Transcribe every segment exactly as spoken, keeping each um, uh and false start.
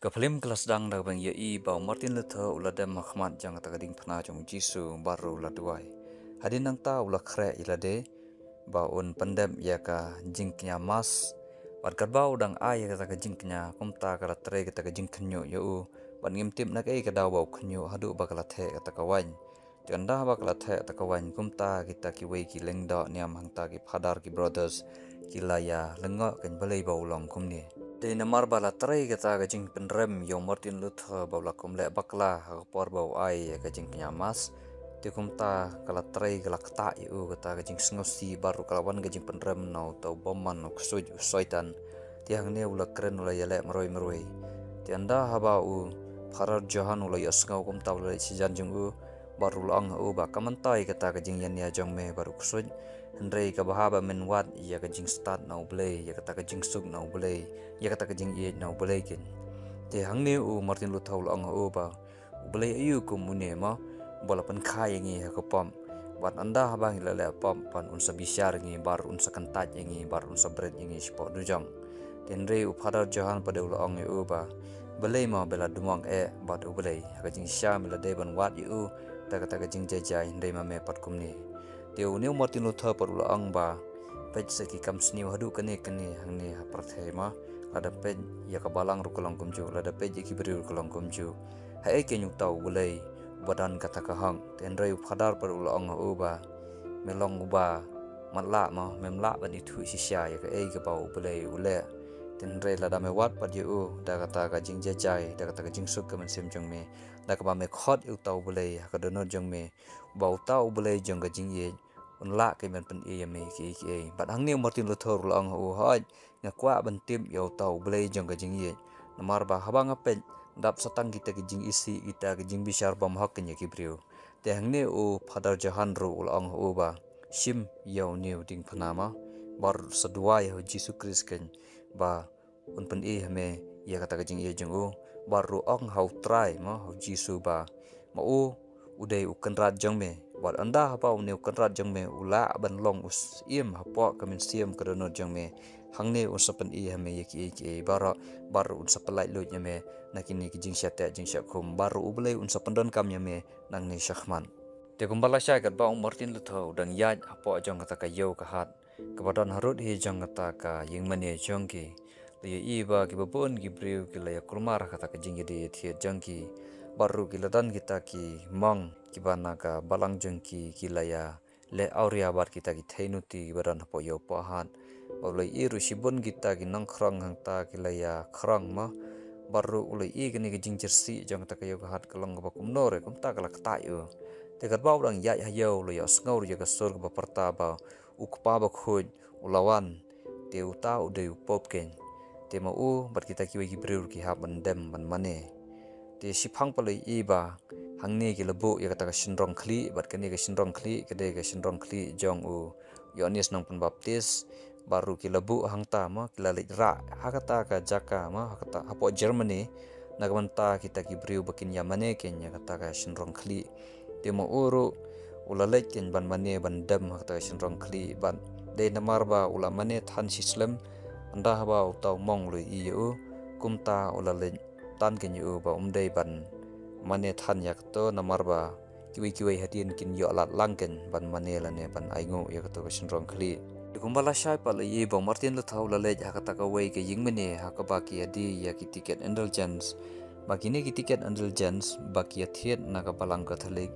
Ka phlim ka la sdang da ka bynta ïa i ba u Martin Luther u la dem ha khmat jong kata ka diengphna jong u Jisu bad ruh u la duwai. Hadien nangta u la khreh ïa lade ba un pyndep ïa ka jingkñia Mass. Bad katba u dang ai ïa kata ka jingkñia, kumta ka la trei kata ka jingkhynñiuh ïa u. Bad ngim tip na kaei ka daw ba u khynñiuh haduh ba ka la theh kata ka waiñ. Te ynda ba ka la theh kata ka waiñ, kumta kita kiwei ki lyngdoh niam hangta, ki phadar, ki brothers, ki la ïa lyngngoh, kan balei ba u long kumne. Te namar ba la trei kata ka jingpynrem ïa u Martin Luther ba u la kum leh bakla ha ka por ba u ai ïa ka jingkñia Mass. Te kumta ka la trei, ka la ktah ïa u kata ka jingsngewsih bad ruh ka la wan ka jingpynrem na uta u bymman, u ksuid, u Soitan. Te hangne u la kren, u la ïaleh marwei marwei. Te ynda haba u Phadar Johan u la ïohsngew kumta, u la leit shajan jong u bad ruh u la ong ha u ba kam myntoi kata ka jingïania jong me bad u ksuid, hynrei ka bha ba men wad ïa ka jingstad na U Blei, ïa kata ka jingsuk na U Blei, ïa kata ka jingïeit na U Blei kin. Te hangne u Martin Luther u la ong ha u ba U Blei aïu kum une mo, ba la pynkha ïa ngi ha ka pop. Bad ynda haba ngi la leh pop, bad un sa bishar ïa ngi bad un sa kyntait ïa ngi bad un sa bret ïa ngi shapoh dujok. Te hynrei u Phadar Johan pat u la ong ïa u ba, balei mo ba la dum ong eh bad U Blei, ha ka jingshisha me la dei ban wad ïa u da kata ka jingjai jai, hynrei ma me pat kumne. Te une u Martin Luther pat u la ong ba, peit sa ki kam sniew haduh kane kane hangne ha pyrthei mo, lada peit ïa ka balang ruh ka long kumjuh, lada peit ïa ki briew ruh ka long kumjuh. Haei kein uta U Blei uba don kata ka hok? Te hynrei u Phadar pat u la ong ha u ba, me long uba matlah mo, mem lah ban ithuh shisha ïa kaei kaba U Blei u leh. Te hynrei lada me wad pat ïa u da kata ka jingjai jai, da kata ka jingsuk ka mynsiem jong me, da kaba me khot ïa uta U Blei ha ka dohnud jong me, ba uta U Blei jong ka jingïeit un lah kein ban pyni ïa me kiei kiei. Bad hangne u Martin Luther u la ong ha u, hooid, nga kwah ban tip ïa uta U Blei jong ka jingïeit. Namar ba haba nga peit, dap sa tang kita ki jingisih, kita ki jingbishar bymhok kein ïa ki briew. Te hangne u Phadar Johan ruh u la ong ha u ba, shim ïa une u diengphna mo, bad sa duwai ha u Jisu Khrist kein ba un pyni ha me ïa kata ka jingïeit jong u, bad ruh ong ha u Trai mo, ha u Jisu ba, ma u u dei u Kynrad jong me. Bad ynda haba une u Kynrad jong me u lah ban long u Syiem hapoh ka mynsiem ka dohnud jong me, hangne un sa pyni ha me ïa kiei kiei baroh, bad ruh un sa pynlait luid ïa me na kine ki jingshah teh jingshah khum, bad ruh U Blei un sa pyndonkam ïa me nangne shakhmat. Te kumba lashai, katba u Martin Luther u dang ïaid hapoh jong kata ka ïew ka hat kaba don harud hi jong kata ka ïingmane jong ki, la ïohi ba kiba bun ki briew ki la ïakulmar ha kata ka jingïadei ïathied jong ki. Bad ruh ki la don kita ki monk kiba na ka balang jong ki, ki la ïaleh awria bad kita ki theinuti kiba don hapoh ïew poh hat. Bad u la ïohi ruh shibun kita ki nongkhrong hangta ki la ïakhrong mo. Bad ruh u la ïohi kane ka jingjyrsieh jong kata ka ïew ka hat ka long kaba kumno re, kumta ka la ktah ïa u. Te katba u dang ïaid ha ïew, u la ïohsngew ruh ïa ka sur kaba pyrta ba, u Kpa Bakhuid u la wan. Te uta u dei u Pope kein. Te ma u bad kita kiwei ki briew ki hap ban dem ban mane. Te shiphang pat la ïohi ba hangne ki la buh ïa kata ka shynrong khlieh, bad kane ka shynrong khlieh ka dei ka shynrong khlieh jong u Ïoannis Nongpynbaptis. Bad ruh ki la buh hangta mo, ki la leit rah ha kata ka jaka mo, ha kata hapoh Germany, na ka bynta kita ki briew ba kin ïa mane kein ïa kata ka shynrong khlieh. Te ma u ruh u la leit kein ban mane ban dem ha kata ka shynrong khlieh, bad dei namar ba u la mane than shi slem, ynda haba uta u monk u la ïohi ïa u, kumta u la leit tan kein ïa u ba um dei ban mane than ïa kato, namar ba kiwei kiwei hadien kin ïoh lad lang kein ban mane lane ban ainguh ïa kato ka shynrong khlieh. Te kumba lashai pat la ïohi ba u Martin Luther u la leit ha kata kawei ka ïingmane ha kaba ki ïadie ïa ki tiket indulgence. Ba kine ki tiket indulgence ba ki ïathied na ka Balang Katholik,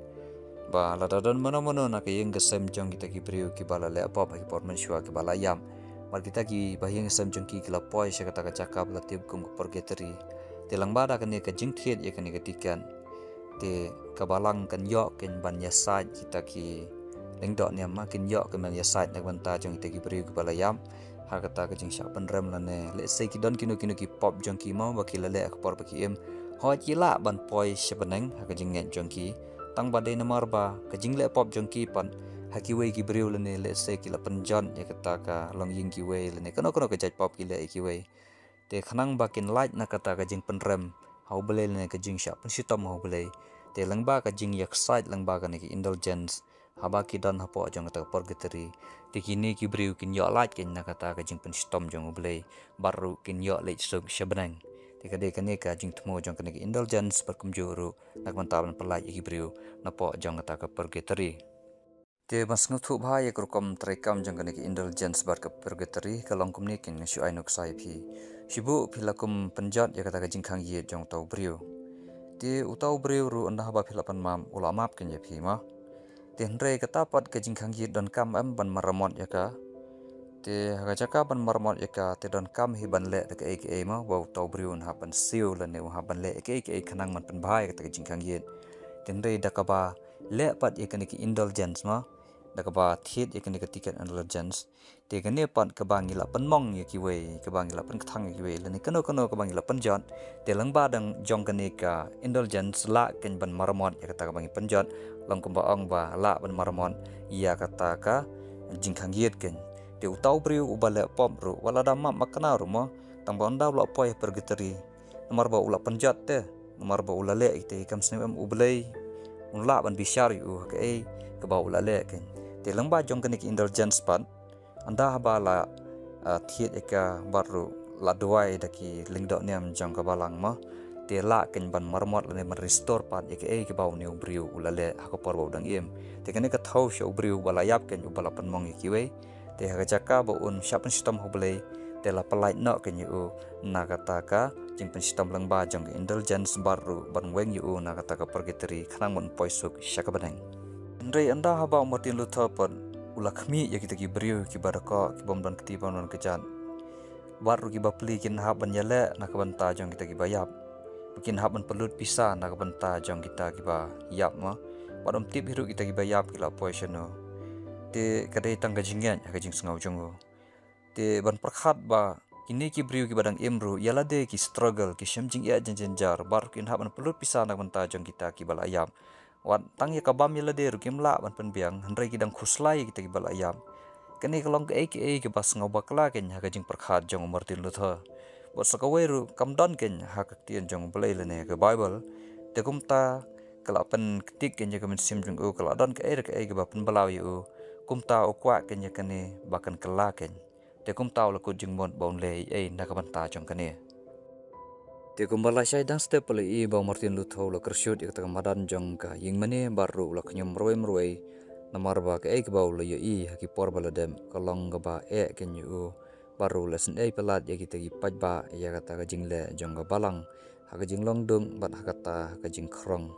ba lada don mano mano na ka ïing ka sem jong kita ki briew kiba la leh pop ha ki por mynshuwa kiba la ïap, bad kita kiba ha ïing ka sem jong ki ki la poi sha kata ka jaka ba la tip kum ka purgatory, te lyngba da kane ka jingthied ïa kane ka tiket, te ka Balang kan ïoh kein ban ïasaid kita ki lyngdoh niam, ma kin ïoh kein ban ïasaid na ka bynta jong kita ki briew kiba la ïap ha kata ka jingshah pynrem lane lehse ki don kino kino ki pop jong ki mo ba ki la leh ha ka por ba ki im. Hooid, ki lah ban poi sha bneng ha ka jingngeit jong ki, tang ba dei namar ba ka jingleh pop jong ki pat ha kiwei ki briew lane lehse ki la pynjot ïa kata ka longïing kiwei lane kano kano ka jait pop ki leh ïa kiwei. Te khnang ba kin lait na kata ka jingpynrem ha U Blei lane ka jingshah pynshitom ha U Blei, te lyngba ka jingïaksaid lyngba kane ka indulgence, haba ki don hapoh jong kata ka purgatory, te kine ki briew kin ïoh lait kein na kata ka jingpynshitom jong U Blei, bad ruh kin ïoh leit suk sha bneng. Te ka dei kane ka jingthmu jong kane ka indulgence bad kumjuh ruh na ka bynta ban pyllait ïa ki briew napoh jong kata ka purgatory. Te ban sngewthuh bha ïa ka rukom treikam jong kane ka indulgence bad ka purgatory ka long kumne, kin nga shu ai nuksa ïa phi. Shu buh phi la kum pynjot ïa kata ka jingkhang ïit jong uta u briew. Te uta u briew ruh ynda haba phi la pynmap u la map keiñ ïa phi mo. Te hynrei kata pat ka jingkhang ïit donkam em ban maramot ïa ka? Te ha ka jaka ban maramot ïa ka te donkam hi ban leh da kaei kaei mo, ba uta u briew un hap ban siew lane un hap ban leh kaei kaei khnang ban pynbha ïa kata ka jingkhang ïit. Te hynrei da kaba leh pat ïa kane ka indulgence mo, da kaba thied ïa kane ka ticket indulgence, te kane pat kaba ngi la pynmong ïa kiwei, kaba ngi la pynkthang ïa kiwei lane kano kano kaba ngi la pynjot, te lyngba dang jong kane ka indulgence lah keiñ ban maramot ïa kata kaba ngi pynjot. Long kumba ong ba lah ban maramot ïa kata ka jingkhang ïit keiñ. Te uta u briew uba leh pop ruh, wat lada map makna ruh mo, tang ba ynda u la poi ha purgatory, namar ba u la pynjot te, namar ba u la leh ïa kita ki kam sniew em, U Blei un lah ban bishar ïa u ha kaei kaba u la leh keiñ. Te lyngba jong kane ka indulgence pat, ynda haba la, ah, thied ïa ka bad ruh la duwai da ki lyngdoh niam jong ka balang mo, te lah keiñ ban maramot lane ban restore pat ïa kaei kaba une u briew u la leh ha ka por ba u dang im. Te kane ka thew sha u briew uba la ïap keiñ, uba la pynmong ïa kiwei. Te ha ka jaka ba un shah pynshitom ha U Blei, te la pyllait noh keiñ ïa u na kata ka jingpynshitom lyngba jong ka indulgence bad ruh ban weng ïa u na kata ka purgatory khnang ban poi suk sha ka bneng. Hynrei ynda haba u Martin Luther pat u la khmih ïa kita ki briew kiba da koh, ki bym don kti bym don kjat, bad ruh ki bapli kin hap ban ïaleh na ka bynta jong kita kiba ïap, ba kin hap ban pynlut pisa na ka bynta jong kita kiba ïap mo. Bad um tip hi ruh kita kiba ïap ki la poi shano. Te ka dei tang ka jingngeit ha ka jingsngew jong u. Te ban pyrkhat ba kine ki briew kiba dang im ruh ïa lade ki struggle, ki shem jingeh jynjar, bad ruh kin hap ban pynlut pisa na ka bynta jong kita kiba la ïap. Wat tang ïa ka bam ïa lade ruh kim lah ban pynbiang, hynrei ki dang khuslai ïa kita kiba la ïap. Kane ka long kaei kaei kaba sngew bakla keiñ ha ka jingpyrkhat jong u Martin Luther. Bad sa kawei ruh kam don keiñ ha ka ktien jong U Blei lane ka Bible. Te kumta ka la pynktik keiñ ïa ka mynsiem jong u, ka la don kaei re kaei kaba pynblaw ïa u. Kumta u kwah keiñ ïa kane ba kan kylla keiñ. Te kumta u la kut jingmut ba un leh ei ei na ka bynta jong kane. Te kumba la shai dang step, phi la i ba u Martin Luther u la kyrshuh ïa kata ka madan jong ka ïingmane bad ruh u la khñium marwei marwei. Namar ba kaei kaba u la ïohi ha ki por ba la dep ka long kaba eh keiñ ïa u. Bad ruh u la sngewthuh palat ïa kita ki paidbah ïa kata ka jingleh jong ka balang ha ka jinglong duk bad ha kata ha ka jingkhrong.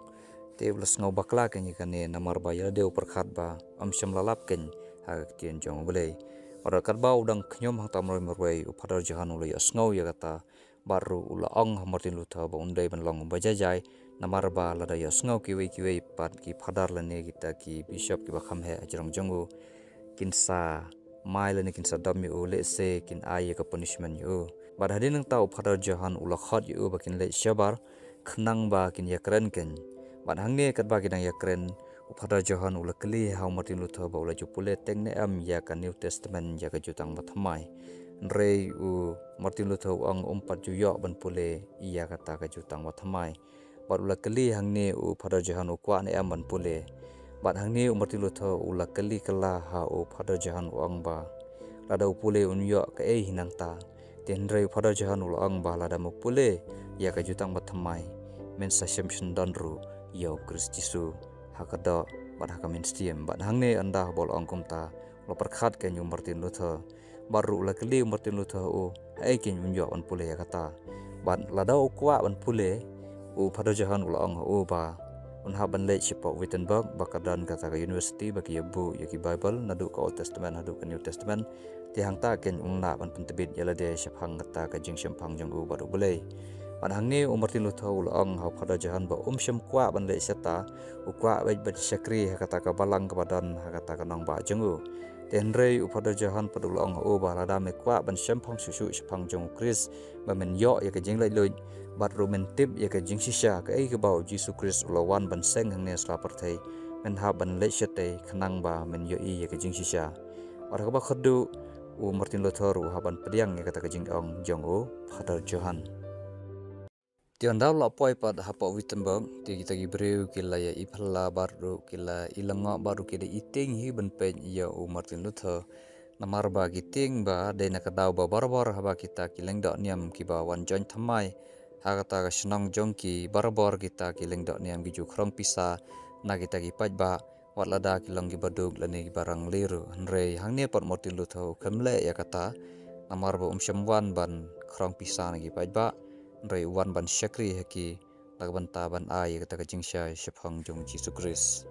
Te u la sngew bakla keiñ ïa kane namar ba ïa lade u pyrkhat ba um shym la lap keiñ ha ka ktien jong U Blei. Bad katba u dang khñium hangta marwei marwei, u Father Johan u la ïohsngew ïa kata bad ruh u la ong ha u Martin Luther ba un dei ban long uba jai jai, namar ba lada ïohsngew kiwei kiwei pat ki phadar lane kita ki bishop kiba kham heh hajrong jong u, kin sa mai lane kin sa dom ïa u, lehse kin ai ïa ka punishment ïa u. Bad hadien nangta u Father Johan u la khot ïa u ba kin leit shabar khnang ba kin ïakren keiñ. Bad hangne katba ki dang ïakren, u Father Johan u la kylli ha u Martin Luther ba u la ju pule teng ne em ïa ka New Testament, ïa ka Jutang Bathymmai. Hynrei u Martin Luther u ong um pat ju ïoh ban pule ïa kata ka Jutang Bathymmai. Bad u la kylli hangne u Father Johan u kwah ne em ban pule. Bad hangne u Martin Luther u la kylli kylla ha u Father Johan u ong ba, lada u pule un ïoh kaei hi nangta. Te hynrei u Father Johan u la ong ba lada me pule ïa ka Jutang Bathymmai, men sa shem shisyndon ruh ïa u Khrist Jisu ha ka doh bad ha ka mynsiem. Bad hangne ynda ba u la ong kumta, u la pyrkhat keiñ u Martin Luther. Bad ruh u la kylli u Martin Luther, u haei keiñ un ïoh ban pule ïa kata. Bad lada u kwah ban pule, u Father Johan u la ong ha u ba un hap ban leit shapoh Wittenberg ba ka don kata ka university ba ki ïa buh ïa ki Bible naduh ka Old Testament haduh ka New Testament. Te hangta keiñ un lah ban pyntbit ïa lade shaphang kata ka jingshemphang jong u bad U Blei. Bad hangne u Martin Luther u la ong ha u Father Johan ba um shym kwah ban leit shata, u kwah beit ban shakri ha kata ka balang kaba don ha kata ka nongbah jong u. Te hynrei u Father Johan pat u la ong ha u ba lada me kwah ban shemphang shuh shuh shaphang jong u Khrist ba men ïoh ïa ka jinglaitluid bad ruh men tip ïa ka jingshisha, kaei kaba u Jisu Khrist u la wan ban seng hangne sla pyrthei, men hap ban leit shatei khnang ba men ïohi ïa ka jingshisha. Bad ha kaba khatduh u Martin Luther u hap ban pdiang ïa kata ka jingong jong u Father Johan. Te ynda u la poi pat hapoh Wittenberg, te kita ki briew ki la ïa i phylla bad ruh ki la i lyngngoh bad ruh ki da i tieng hi ban peit ïa u Martin Luther. Namar ba ki tieng ba dei na ka daw ba barabor haba kita ki lyngdoh niam kiba wan join thymmai ha kata ka shnong jong ki, barabor kita ki lyngdoh niam ki ju khrong pisa na kita ki paidbah, wat lada ki long ki baduk lane ki barang liru. Hynrei hangne pat Martin Luther u khlem leh ïa kata, namar ba um shym wan ban khrong pisa na ki paidbah, hynrei u wan ban shakri ha ki, na ka bynta ban ai ïa kata ka jingshai shaphang jong Jisu Khrist.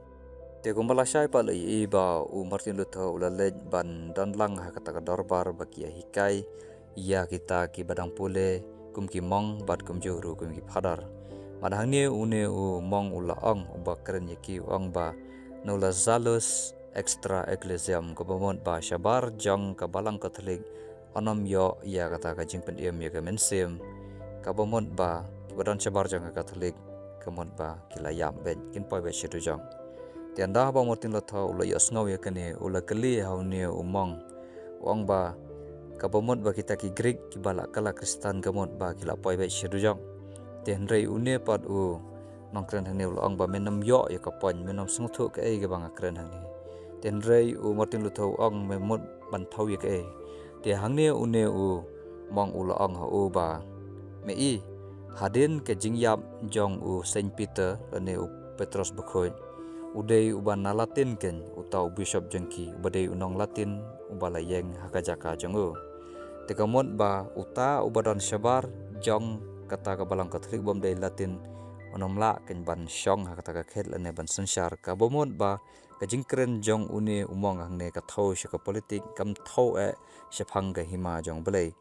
Te kumba la shai pat la ïohi ba u Martin Luther u la leit ban don lang ha kata ka dorbar ba ki ïa hikai ïa kita ki ba dang pule kum ki monk bad kumjuh ruh kum ki phadar. Bad hangne une u monk u la ong, uba kren ïa ki, u ong ba nullo salus extra ecclesiam, kaba mut ba shabar jong ka Balang Katholik yn ym ïoh ïa kata ka jingpynim ïa ka mynsiem, kaba mut ba kiba don shabar jong ka Katholik ka mut ba ki la ïap beit, kin poi beit sha dujok. Te ynda ba Martin Luther u la ïohsngew ïa kane, u la kylli ha une u monk, u ong ba kaba mut ba kita ki Grik kiba la kylla Khristan ka mut ba ki la poi beit sha dujok. Te hynrei une pat u nongkren hangne u la ong ba men ym ïoh ïa ka point, men ym sngewthuh kaei kaba nga kren hangne. Te hynrei u Martin Luther u ong, me mut ban thew ïa kaei? Te hangne une u monk u la ong ha u ba, me i, hadien ka jingïap jong u Saint Peter lane u Petros Bakhuid, u dei uba na Latin keiñ uta u bishop jong ki, uba dei u nong Latin uba la ïeng ha ka jaka jong u. Te ka mut ba uta uba don shabar jong kata ka Balang Katholik bym dei Latin, un ym lah keiñ ban shong ha kata ka khet lane ban synshar. Kaba mut ba ka jingkren jong une u monk hangne ka thew sha ka politik, kam thew eh shaphang ka hima jong U Blei.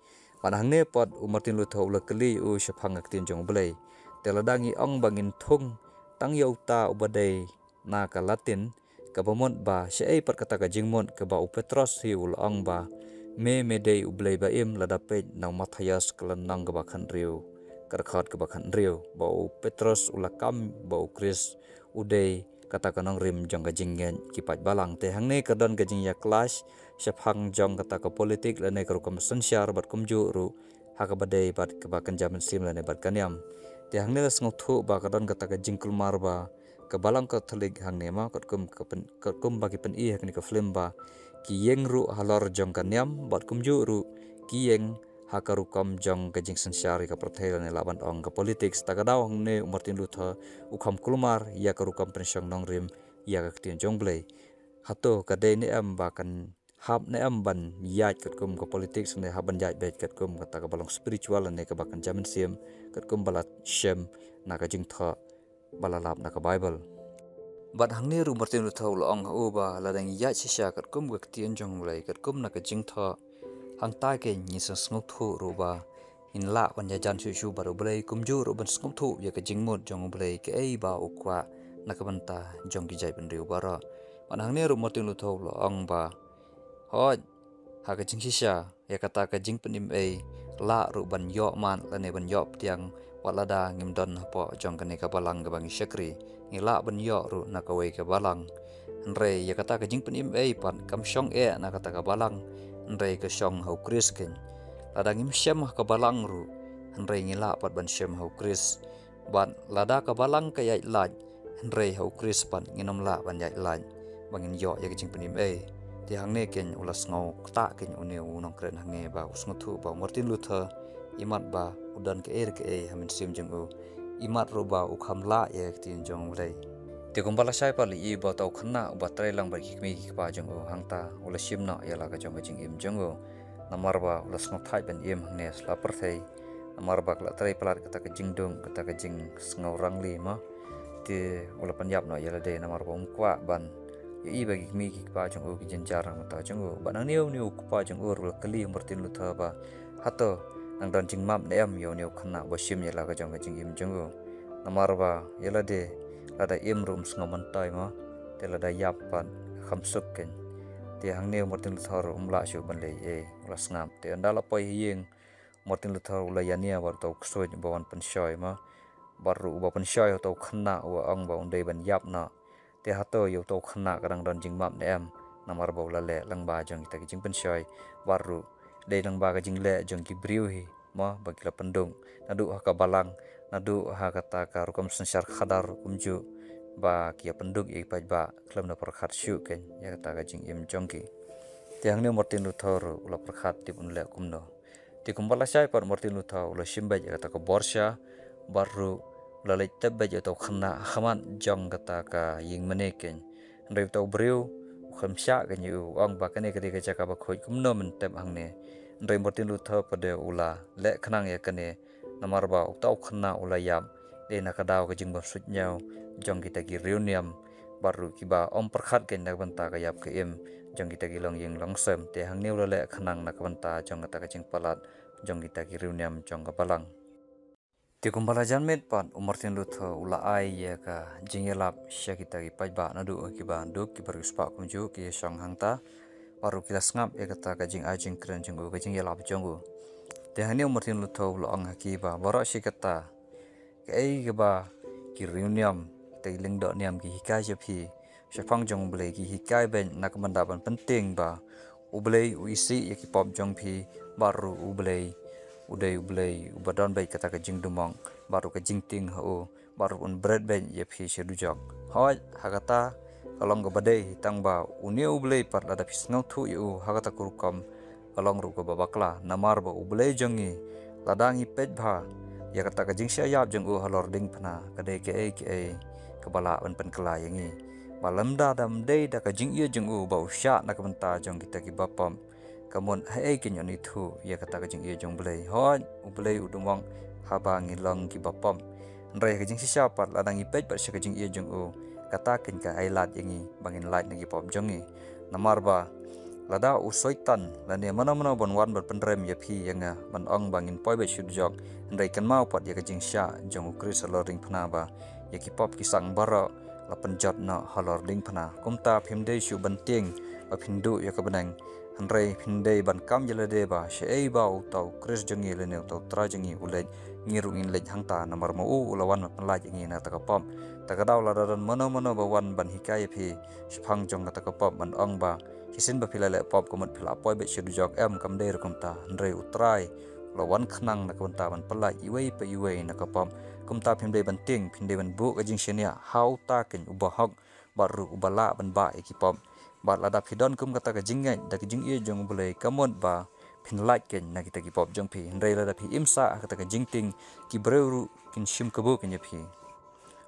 Bad hangne pat u Martin Luther u la kylli u shaphang ka ktien jong U Blei. Te lada ngi ong ba ngin thung tang ïa uta uba dei na ka Latin, kaba mut ba shaei pat kata ka jingmut kaba u Petros hi u la ong ba me, me dei U Blei ba im? Lada peit na u Mathaios ka lynnong kaba khathynriew, ka dkhot kaba khathynriew, ba u Petros u la kam ba u Khrist u dei kata ka nongrim jong ka jingngeit ki paid balang. Te hangne ka don ka jingïa clash shaphang jong kata ka politik lane ka rukom synshar bad kumjuh ruh ha kaba dei bad kaba kynja mynsiem lane bad ka niam. Te hangne la sngewthuh ba ka don kata ka jingkulmar ba ka Balang Katholik hangne ma, katkum ka pyn-, katkum ba ki pyni ha kane ka film, ba ki ïeng ruh halor jong ka niam bad kumjuh ruh ki ïeng ha ka rukom jong ka jingsynshar ïa ka pyrthei lane lah ban ong ka politics. Ta ka daw hangne u Martin Luther u kham kulmar ïa ka rukom pynshong nongrim ïa ka ktien jong U Blei. Hato ka dei ne em ba kan hap ne em ban ïaid katkum ka politics ne hap ban ïaid beit katkum kata kaba long spiritual ne kaba kynja mynsiem, katkum ba la shem na ka jingthoh ba la lap na ka Baibl? Bad hangne ruh Martin Luther u la ong ha u ba lada ngi ïaid shisha katkum ka ktien jong U Blei, katkum na ka jingthoh, hangta keiñ ngin sa sngewthuh ruh ba ngin lah ban ïajan shuh shuh bad U Blei, kumjuh ruh ban sngewthuh ïa ka jingmut jong U Blei, kaei ba u kwah na ka bynta jong ki jaitbynriew baroh. Bad hangne ruh Martin Luther u la ong ba, hooid, ha ka jingshisha, ïa kata ka jingpynim ei, lah ruh ban ïoh mad lane ban ïoh pdiang, wat lada ngim don hapoh jong kane ka balang kaba ngi shakri. Ngi lah ban ïoh ruh na kawei ka balang. Hynrei ïa kata ka jingpynim ei pat kam shong eh na kata ka balang, hynrei ka shong ha U Khrist keiñ. Lada ngim shem ha ka balang ruh, hynrei ngi lah pat ban shem ha U Khrist. Bad lada ka balang ka ïaid lait, hynrei ha U Khrist pat ngin ym lah ban ïaid lait ba ngin ïoh ïa ka jingpynim ei. Te hangne keiñ u la sngew ktah keiñ une u nongkren hangne ba u sngewthuh ba u Martin Luther, imat ba u don kaei re kaei ha mynsiem jong u, imat ruh ba u kham lah ïa ka ktien jong U Blei. Te kumba la shai pat la ïohi ba uta u khynnah uba trei lang bad ki kmie ki kpa jong u, hangta u la shim noh ïa la ka jong ka jingim jong u. Namar ba u la sngewthait ban im hangne sla pyrthei. Namar ba ka la trei palat kata ka jingduk, kata ka jingsngew rangli ma. Te u la pynïap noh ïa lade namar ba um kwah ban ïohi ba ki kmie ki kpa jong u ki jynjar na ka bynta jong u. Bad hangne une u kpa jong u ruh u la kylli u Martin Luther ba, hato nang don jingmap ne em ïa une u khynnah ba shim ïa la ka jong ka jingim jong u? Namar ba ïa lade lada im ruh um sngew myntoi ma, te lada ïap pat kham suk keiñ. Te hangne u Martin Luther um lah shuh ban leh ei, u la sngap. Te ynda la poi ha ïing, Martin Luther u la ïania bad uta u ksuid ba wan pynshoi ma. Bad ruh uba pynshoi uta u khynnah u ong ba un dei ban ïap noh. Te hato ïa uta u khynnah ka dang don jingmap ne em, namar ba u la leh lyngba jong kita ki jingpynshoi, bad ruh dei lyngba ka jingleh jong ki briew hi ma ba ki la pynduk, naduh ha ka balang, naduh ha kata ka rukom synshar khadar kumjuh, ba ki ïa pynduk ïa ki paidbah khlem da pyrkhat shuh keiñ ïa kata ka jingim jong ki. Te hangne u Martin Luther u la pyrkhat tip un leh kumno. Te kumba la shai pat Martin Luther u la shim beit ïa kata ka borsha, bad ruh u la leit tep beit ïa uta u khynnah ha khmat jong kata ka ïing mane keiñ. Hynrei uta u briew u khlem shah keiñ ïa u, u ong ba kane ka dei ka jaka ba khuid, kumno men tep hangne. Hynrei Martin Luther pat de u la leh khnang ïa kane, namar ba uta u khynnah u la ïap, dei na ka daw ka jingbym suidñiew jong kita ki riewniam, bad ruh kiba ym pyrkhat keiñ na ka bynta ka ïap ka im jong kita ki longïing longsem. Te hangne u la leh khnang na ka bynta jong kata ka jingpalat jong kita ki riewniam jong ka balang. Te kumba la jan miet pat, u Martin Luther u la ai ïa ka jingïalap sha kita ki paidbah naduh kiba duk, kiba riewspah kumjuh ki ïashong hangta, bad ruh ki la sngap ïa kata ka jingai jingkren jong u, ka jingïalap jong u. Te hangne u Martin Luther u la ong ha ki ba, baroh shi katta, kaei kaba ki riewniam, kita ki lyngdoh niam ki hikai sha phi shaphang jong U Blei, ki hikai beit na ka bynta ban pyntieng ba U Blei u isih ïa ki pop jong phi, bad ruh U Blei u dei U Blei uba don beit kata ka jingdumok bad ruh ka jingtieng ha u, bad ruh un bret beit ïa phi sha dujok. Hooid, ha kata ka long kaba dei, tang ba une U Blei pat, lada phi sngewthuh ïa u ha kata ka rukom, ka long ruh kaba bakla, namar ba U Blei jong ngi, lada ngi peit bha ïa kata ka jingshah ïap jong u halor diengphna, ka dei kaei kaei kaba lah ban pynkylla ïa ngi. Ba lymda da ym dei da ka jingïeit jong u ba u shah na ka bynta jong kita kiba pop, ka mut haei keiñ un ithuh ïa kata ka jingïeit jong U Blei? Hooid, U Blei u dum ong haba ngi long kiba pop. Hynrei ha ka jingshisha pat, lada ngi peit pat sha ka jingïeit jong u, kata keiñ ka ai lad ïa ngi ba ngin lait na ki pop jong ngi. Namar ba lada u Soitan lane mano mano ban wan ban pynrem ïa phi ïa nga, ban ong ba ngin poi beit sha dujok, hynrei kynmaw pat ïa ka jingshah jong U Khrist halor diengphna ba ïa ki pop ki sang baroh la pynjot noh halor diengphna. Kumta phim dei shuh ban tieng ba phin duh ïa ka bneng, hynrei phin dei ban kam ïa lade ba shaei ba uta U Khrist jong ngi lane uta U Trai jong ngi u leit, ngi ruh ngin leit hangta, namar ma u u la wan ban pynlait ïa ngi na kata ka pop. Ta ka daw lada don mano mano ba wan ban hikai ïa phi shaphang jong kata ka pop, ban ong ba shisien ba phi la leh pop ka mut phi la poi beit sha dujok, em, kam dei ruh kumta. Hynrei U Trai u la wan khnang na ka bynta ban pynlait iwei pa iwei na ka pop. Kumta phim dei ban tieng, phin dei ban buh ka jingshaniah ha uta keiñ uba hok bad ruh uba lah ban bah ïa ki pop. Bad lada phi don kum kata ka jingngeit da ka jingïeit jong U Blei, ka mut ba phin lait keiñ na kita ki pop jong phi. Hynrei lada phi im sah ha kata ka jingtieng, ki briew ruh kin shim kabu keiñ ïa phi,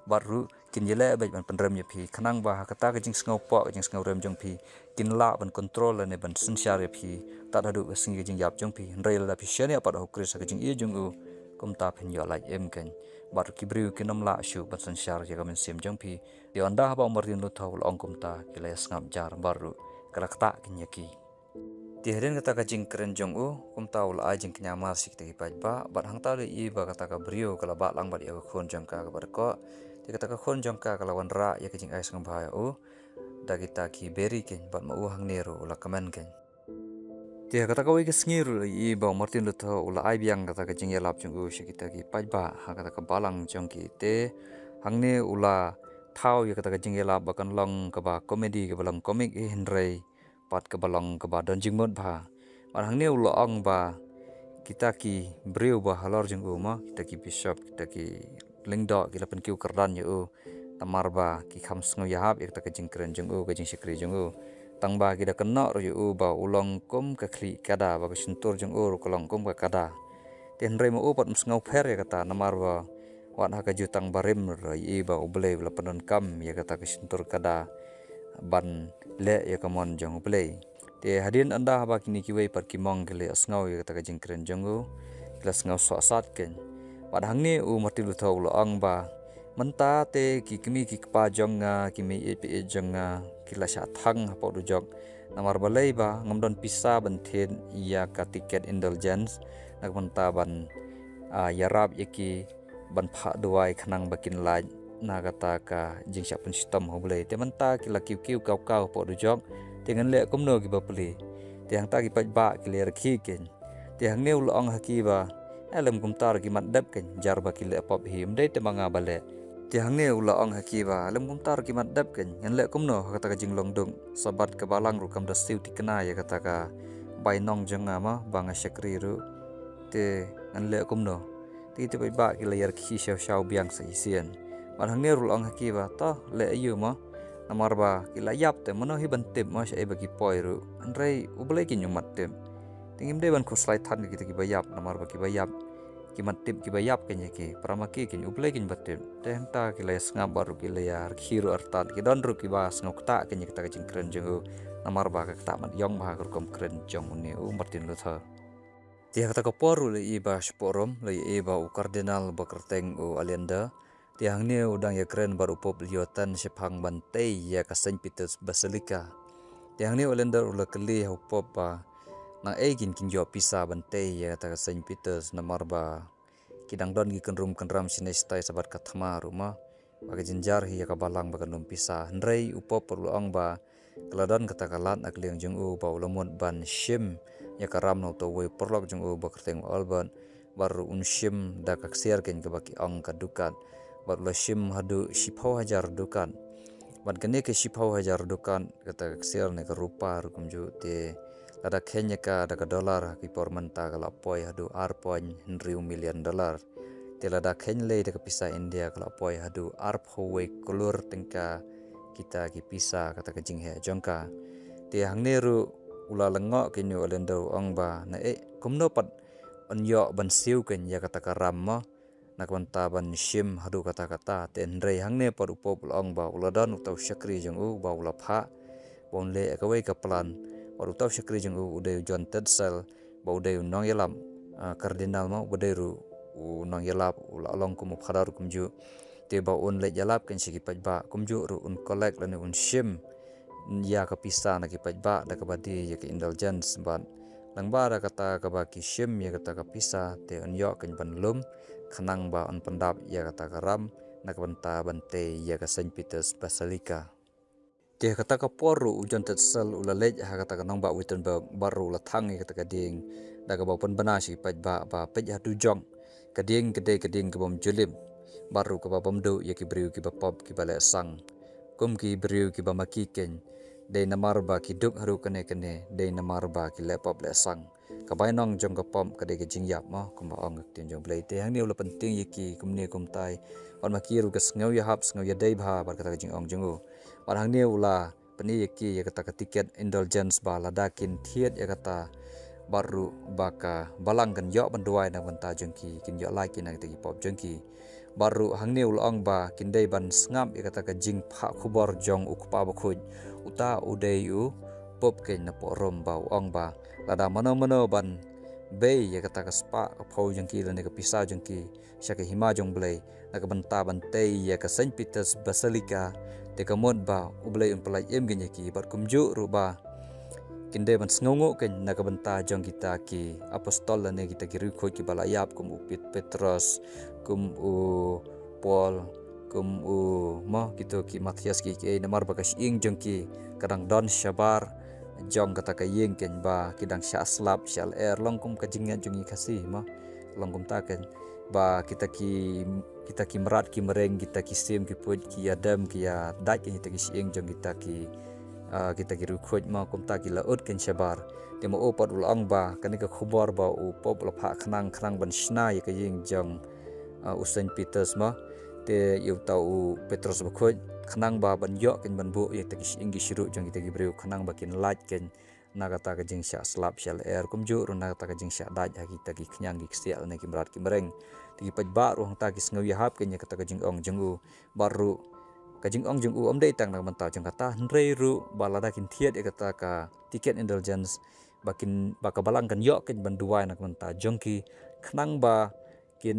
bad ruh kin ïaleh beit ban pynrem ïa phi, khnang ba ha kata ka jingsngewpoh, ka jingsngewrem jong phi, kin lah ban kontrol lane ban synshar ïa phi tad haduh ka sngi ka jingïap jong phi. Hynrei lada phi shaniah pat ha U Khrist ha ka jingïeit jong u, kumta phin ïoh lait im keiñ, bad ruh ki briew kin ym lah shuh ban synshar ïa ka mynsiem jong phi. Te ynda haba u Martin Luther u la ong kumta, ki la ïa sngap jar bad ruh ka la ktah keiñ ïa ki. Te hadien kata ka jingkren jong u, kumta u la ai jingkñia mar sha kita ki paidbah, bad hangta u la ïohi ba kata ka briew ka la bah lang bad ïa ka khun jong ka kaba dkoh. Te kata ka khun jong ka ka la wanrah ïa ka jingai sngewbha ïa u da kita ki beri keiñ, bad ma u hangne ruh u la kmen keiñ. Te ha kata kawei ka sngi ruh la ïohi ba u Martin Luther u la ai biang kata ka jingïalap jong u sha kita ki paidbah ha kata ka balang jong ki. Te hangne u la thaw ïa kata ka jingïalap ba kan long kaba komedi, kaba long komik hi, hynrei pat kaba long kaba don jingmut bha. Bad hangne u la ong ba kita ki briew ba halor jong u, mo, kita ki bishop, kita ki lyngdoh, ki la pynkiew kyrdan ïa u, namar ba ki kham sngew ïahap ïa kata ka jingkren jong u, ka jingshakri jong u. Tang ba ki da kynnoh ruh ïa u ba u long kum ka khlieh kada, ba ka shyntur jong u ruh ka long kum ka kada. Te hynrei ma u pat um sngew pher ïa kata, namar ba wat ha ka jutang barim ruh la ïohi ba U Blei u la pyndonkam ïa kata ka shyntur kada ban leh ïa ka mon jong U Blei. Te hadien ynda haba kine kiwei pat ki monk ki la ïohsngew ïa kata ka jingkren jong u, ki la sngew sohsat keiñ. Bad hangne u Martin Luther u la ong ba, mynta te ki kmie ki kpa jong nga, ki meiieit paieit jong nga, ki la shah thang hapoh dujok. Namar balei? Ba ngam don pisa ban thied ïa ka tiket indulgence, na ka bynta ban, ah, ïarap ïa ki ban phah duwai khnang ba kin lait na kata ka jingshah pynshitom ha U Blei. Te mynta ki la kiew kiew kaw kaw hapoh dujok, te ngan leh kumno kiba plie? Te hangta ki paidbah ki la ïa rkhie keiñ. Te hangne u la ong ha ki ba, eh, lem kumta ruh ki mat dep keiñ, jar ba ki leh pop hi, ym dei te ma nga ba leh. Te hangne u la ong ha ki ba, lem kumta ruh ki mat dep keiñ, ngan leh kumno ha kata ka jinglong duk Sabbath? Ka balang ruh kam da siew thikna ïa kata ka bainong jong nga, mo, ba nga shakri ruh. Te ngan leh kumno? Te kita paidbah ki la ïa rkhie shaw shaw biang sa shisien. Bad hangne ruh u la ong ha ki ba, to leh aïu, mo? Namar ba ki la ïap, te mano hi ban tip, mo, shaei ba ki poi ruh? Hynrei U Blei keiñ um mat tip. Te ngim dei ban khuslai than ïa kita kiba ïap, namar ba kiba ïap ki mat tip kiba ïap kein ïa ki, para ma ki kein, U Blei kein ba tip. Te hangta ki la ïa sngap bad ruh ki la ïa rkhie ruh artat, ki don ruh kiba sngewkta kein ïa kata ka jingkren jong u, namar ba ka ktah mat ïong bha ka rukom kren jong une u Martin Luther. Te ha kata ka por ruh la ïohi ba shapoh Rom la ïohi ba u Cardinal ba kyrteng u Aleander, te hangne u dang ïakren bad u Pope Leo ten shaphang ban tei ïa ka Saint Peter's Basilica. Te hangne u Aleander u la kylli ha u Pope ba nang ei kein kin ïoh pisa ban tei ïa kata ka Saint Peter's, namar ba ki dang don ki kynrum kynram shane shatai sa bad ka thma ruh ma, ba ka jynjar hi ïa ka balang ba kan lum pisa. Hynrei u Pope ruh u la ong ba ka la don kata ka lad na ka liang jong u ba u la mut ban shim ïa ka ram na uta uwei u paralok jong u ba kyrteng u Albert, bad ruh un shim da ka ksiar kein kaba ki ong ka ducat, bad u la shim haduh shiphew hajar ducat. Bad kane ka shiphew hajar ducat, kata ka ksiar ne ka rupa ruh kumjuh, te lada kheiñ ïa ka da ka dollar ha ki por mynta ka la poi haduh ar point hynriew million dollar. Te lada kheiñ lei da ka pisa India ka la poi haduh arphew wei klur tyngka kita ki pisa, kata ka jingheh jong ka. Te hangne ruh u la lyngngoh kein u Aleander, u ong ba nang ei kumno pat yn ïoh ban siew kein ïa kata ka ram mo, na ka bynta ban shim haduh katta katta. Te hynrei hangne pat u Pope u la ong ba u la don uta u shakri jong u ba u la phah ba un leh kawei ka plan. Bad uta u shakri jong u u dei u John Tetzel, ba u dei u nongïalap, ah, Cardinal mo, u dei ruh u nongïalap, u la long kum u phadar kumjuh. Te ba un leit ïalap kein sha ki paidbah kumjuh ruh un collect lane un shim ïa ka pisa na ki paidbah da kaba die ïa ka indulgence, bad lyngba da kata kaba ki shim ïa kata ka pisa te yn ïoh kein ban lum khnang ba yn pyndap ïa kata ka ram na ka bynta ban tei ïa ka Saint Peter's Basilica. Te ha kata ka por ruh u John Tetzel u la leit ha kata ka nongbah Wittenberg bad ruh u la thang ïa kata ka dieng da kaba u pynbna sha ki paidbah ba peit haduh jong ka dieng ka dei ka dieng ka bym ju lip bad ruh kaba bym duh ïa ki briew kiba pop kiba leh sang. Kum ki briew kiba ma ki kein, dei namar ba ki duk haduh kane kane, dei namar ba ki leh pop leh sang. Ka bainong jong ka pop ka dei ka jingïap mo, kumba ong ka ktien jong U Blei. Te hangne u la pyntieng ïa ki kumne kumtai, bad ma ki ruh ka sngew ïahap sngew ïadei bha bad kata ka jingong jong u. Bad hangne u la pyni ïa ki ïa kata ka tiket indulgence ba lada kin thied ïa kata bad ruh ba ka balang kan ïoh ban duwai na ka bynta jong ki, kin ïoh lait ki na kita ki pop jong ki. Bad ruh hangne u la ong ba kin dei ban sngap ïa kata ka jingphah khubor jong u kpa bakhuid, uta u dei u Pope kein napoh Rom, ba u ong ba lada mano mano ban bei ïa kata ka spah ka phew jong ki lane ka pisa jong ki sha ka hima jong U Blei na ka bynta ban tei ïa ka Saint Peter's Basilica, te ka mut ba U Blei un pyllait im kein ïa ki. Bad kumjuh ruh ba kin dei ban sngewnguh kein na ka bynta jong kita ki apostol lane kita ki riewkhuid kiba la ïap, kum u Pet-, Petros, kum u Paul, kum u mo, kito ki Matthias, ki ki, namar ba ka shyieng jong ki ka dang don shabar jong kata ka ïing kein, ba ki dang shah slap shah lyer, long kum ka jingngeit jong ngi Khasi mo, long kumta kein, ba kita ki, kita ki mrad ki mreng, kita ki sim ki puid ki ïadem ki ïadait kein kita ki shyieng jong kita ki, ah, kita ki riewkhuid mo, kumta ki la ud kein shabar. Te ma u pat u la ong ba kane ka khubor ba u Pope u la phah khnang khnang ban shna ïa ka ïing jong, ah, u Saint Peter's mo, te ïa uta u Petros bakhuid, khnang ba ban ïoh kein ban buh ïa kita ki shyieng ki shyiruh jong kita ki briew khnang ba kin lait kein na kata ka jingshah slap shah lyer, kumjuh ruh na kata ka jingshah dait ha kita ki khñiang ki ksiah lane ki mrad ki mreng. Te ki paidbah ruh hangta ki sngew ïahap kein ïa kata ka jingong jong u. Bad ruh ka jingong jong u ym dei tang na ka bynta jong kata, hynrei ruh ba lada kin thied ïa kata ka ticket indulgence, ba kin, ba ka balang kan ïoh kein ban duwai na ka bynta jong ki, khnang ba kin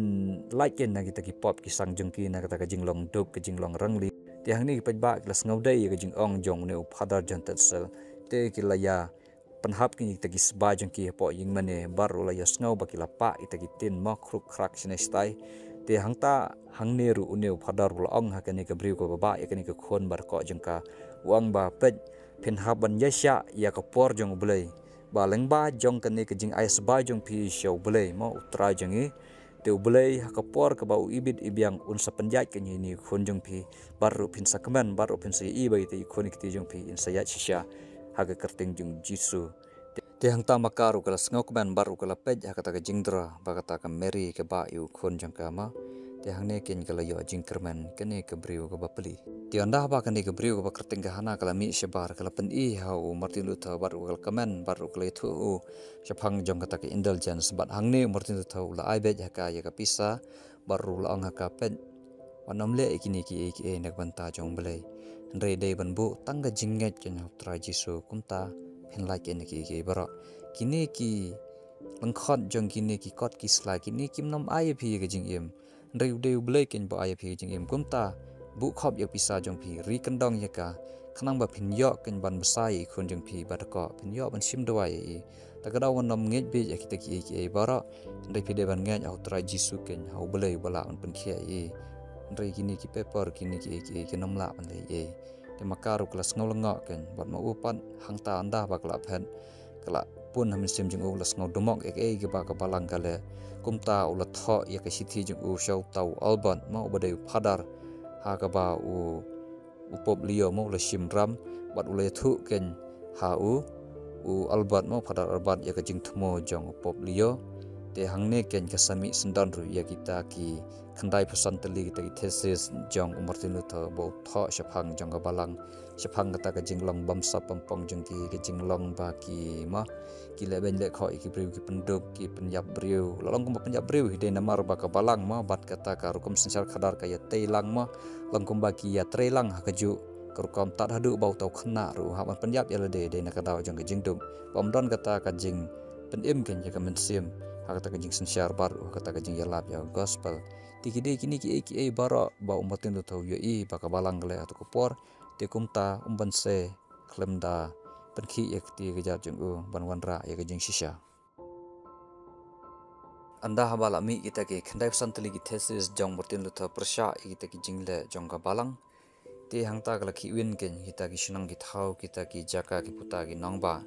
lait kein na kita ki pop ki sang jong ki, na kata ka jinglong duk, ka jinglong rangli. Te hangne ki paidbah ki la sngewdei ïa ka jingong jong une u Father John Tetzel. Te ki la ïa pynhap kein ïa kita ki sbai jong ki hapoh ïing mane, bad ruh la ïohsngew ba ki la pah ïa kita ki tin mo, khruk khrak shane shatai. Te hangta hangne ruh une u Father u la ong ha kane ka briew kaba bah ïa kane ka khun bakoh jong ka, u ong ba peit, phin hap ban ïaishah ïa ka por jong U Blei, ba lyngba jong kane ka jingai sbai jong phi sha U Blei mo, U Trai jong ngi, te U Blei ha ka por kaba u ibit ibiang un sa pynïaid kein ïa ine i khun jong phi, bad ruh phin sa kmen, bad ruh phin sa ïohi ba ite i khun i kti jong phi in sa ïaid shisha ha ka kyrteng jong U Jisu. Te, te hangta ma ka ruh ka la sngewkmen bad ruh ka la peit ha kata ka jingdra ba kata ka Mary ka bah ïa u khun jong ka mo. Te hangne kein ka la ïoh jingkyrmen kane ka briew kaba pli. Te ynda ba kane ka briew kaba kyrteng ka Hana ka la mih shabar, ka la pyni ha u Martin Luther bad ruh ka la kmen bad ruh ka la ïathuh u shaphang jong kata ka indulgence. Bad hangne u Martin Luther u la ai beit ha ka ïa ka pisa bad ruh u la ong ha ka, peit, wat nym leh ïa kine kiei kiei na ka bynta jong U Blei, hynrei dei ban buh tang ka jingngeit keiñ ha U Trai Jisu, kumta phin lait keiñ na kiei kiei baroh. Kine ki lyngkhot jong kine ki kot ki sla, kine kim nym ai ïa phi ïa ka jingim, hynrei u dei U Blei keiñ ba ai ïa phi ka jingim. Kumta buh khop ïa ka pisa jong phi, ri kyndong ïa ka, khnang ba phin ïoh keiñ ban bsa ïa i khun jong phi ba dkoh, phin ïoh ban shim dawai ïa i. Te ka daw wat nym ngeit beit ïa kita kiei kiei baroh, hynrei phi dei ban ngeit ha U Trai Jisu keiñ, ha U Blei uba lah ban pynkhiah ïa i. Hynrei kine ki paper, kine kiei kiei ki nym lah ban leh ei ei. Te ma ka ruh ka la sngew lyngngoh keiñ, bad ma u pat hangta ynda ba ka la phet, ka la pun ha mynsiem jong u, la sngew dumok ïa kaei kaba ka balang ka leh. Kumta u la thoh ïa ka shithi jong u sha uta u Albert, ma, uba dei u phadar ha kaba u, u Pope Leo, ma, u la shim ram, bad u la ïathuh keiñ ha u, u Albert, ma, u phadar Albert, ïa ka jingthmu jong u Pope Leo. Te hangne keiñ ka sa mih syndon ruh ïa kita ki khyndai phew san tylli kita ki thesis jong u Martin Luther ba u thoh shaphang jong ka balang, shaphang kata ka jinglong bamsap bampong jong ki, ka jinglong ba ki, ma, ki leh beiñ leh khoh ïa ki briew, ki pyndup, ki pynïap briew. La long kumba pynïap briew hi dei namar ba ka balang, ma, bad kata ka rukom synshar khadar ka ïatei lang, ma, long kumba ki ïatrei lang ha kajuh ka rukom, tad haduh ba uta u khynnah ruh u hap ban pynïap ïa lade dei na ka daw jong ka jingdup, ba ym don kata ka jingpynim keiñ ïa ka mynsiem ha kata ka jingsynshar bad ruh ha kata ka jingïalap ïa ka gospel. Te ki dei kine kiei kiei baroh ba u Martin Luther u ïohi ba ka balang ka leh ha kato ka por. Te kumta um banse khlem da pynkhih ïa ka kti ka jait jong u ban wanrah ïa ka jingshisha. Ynda haba la mih kita ki khyndai phew san tylli ki thesis jong Martin Luther pyrshah ïa kita ki jingleh jong ka balang, te hangta ka la khihwin keiñ kita ki shnong ki thaw, kita ki jaka ki puta ki nongbah.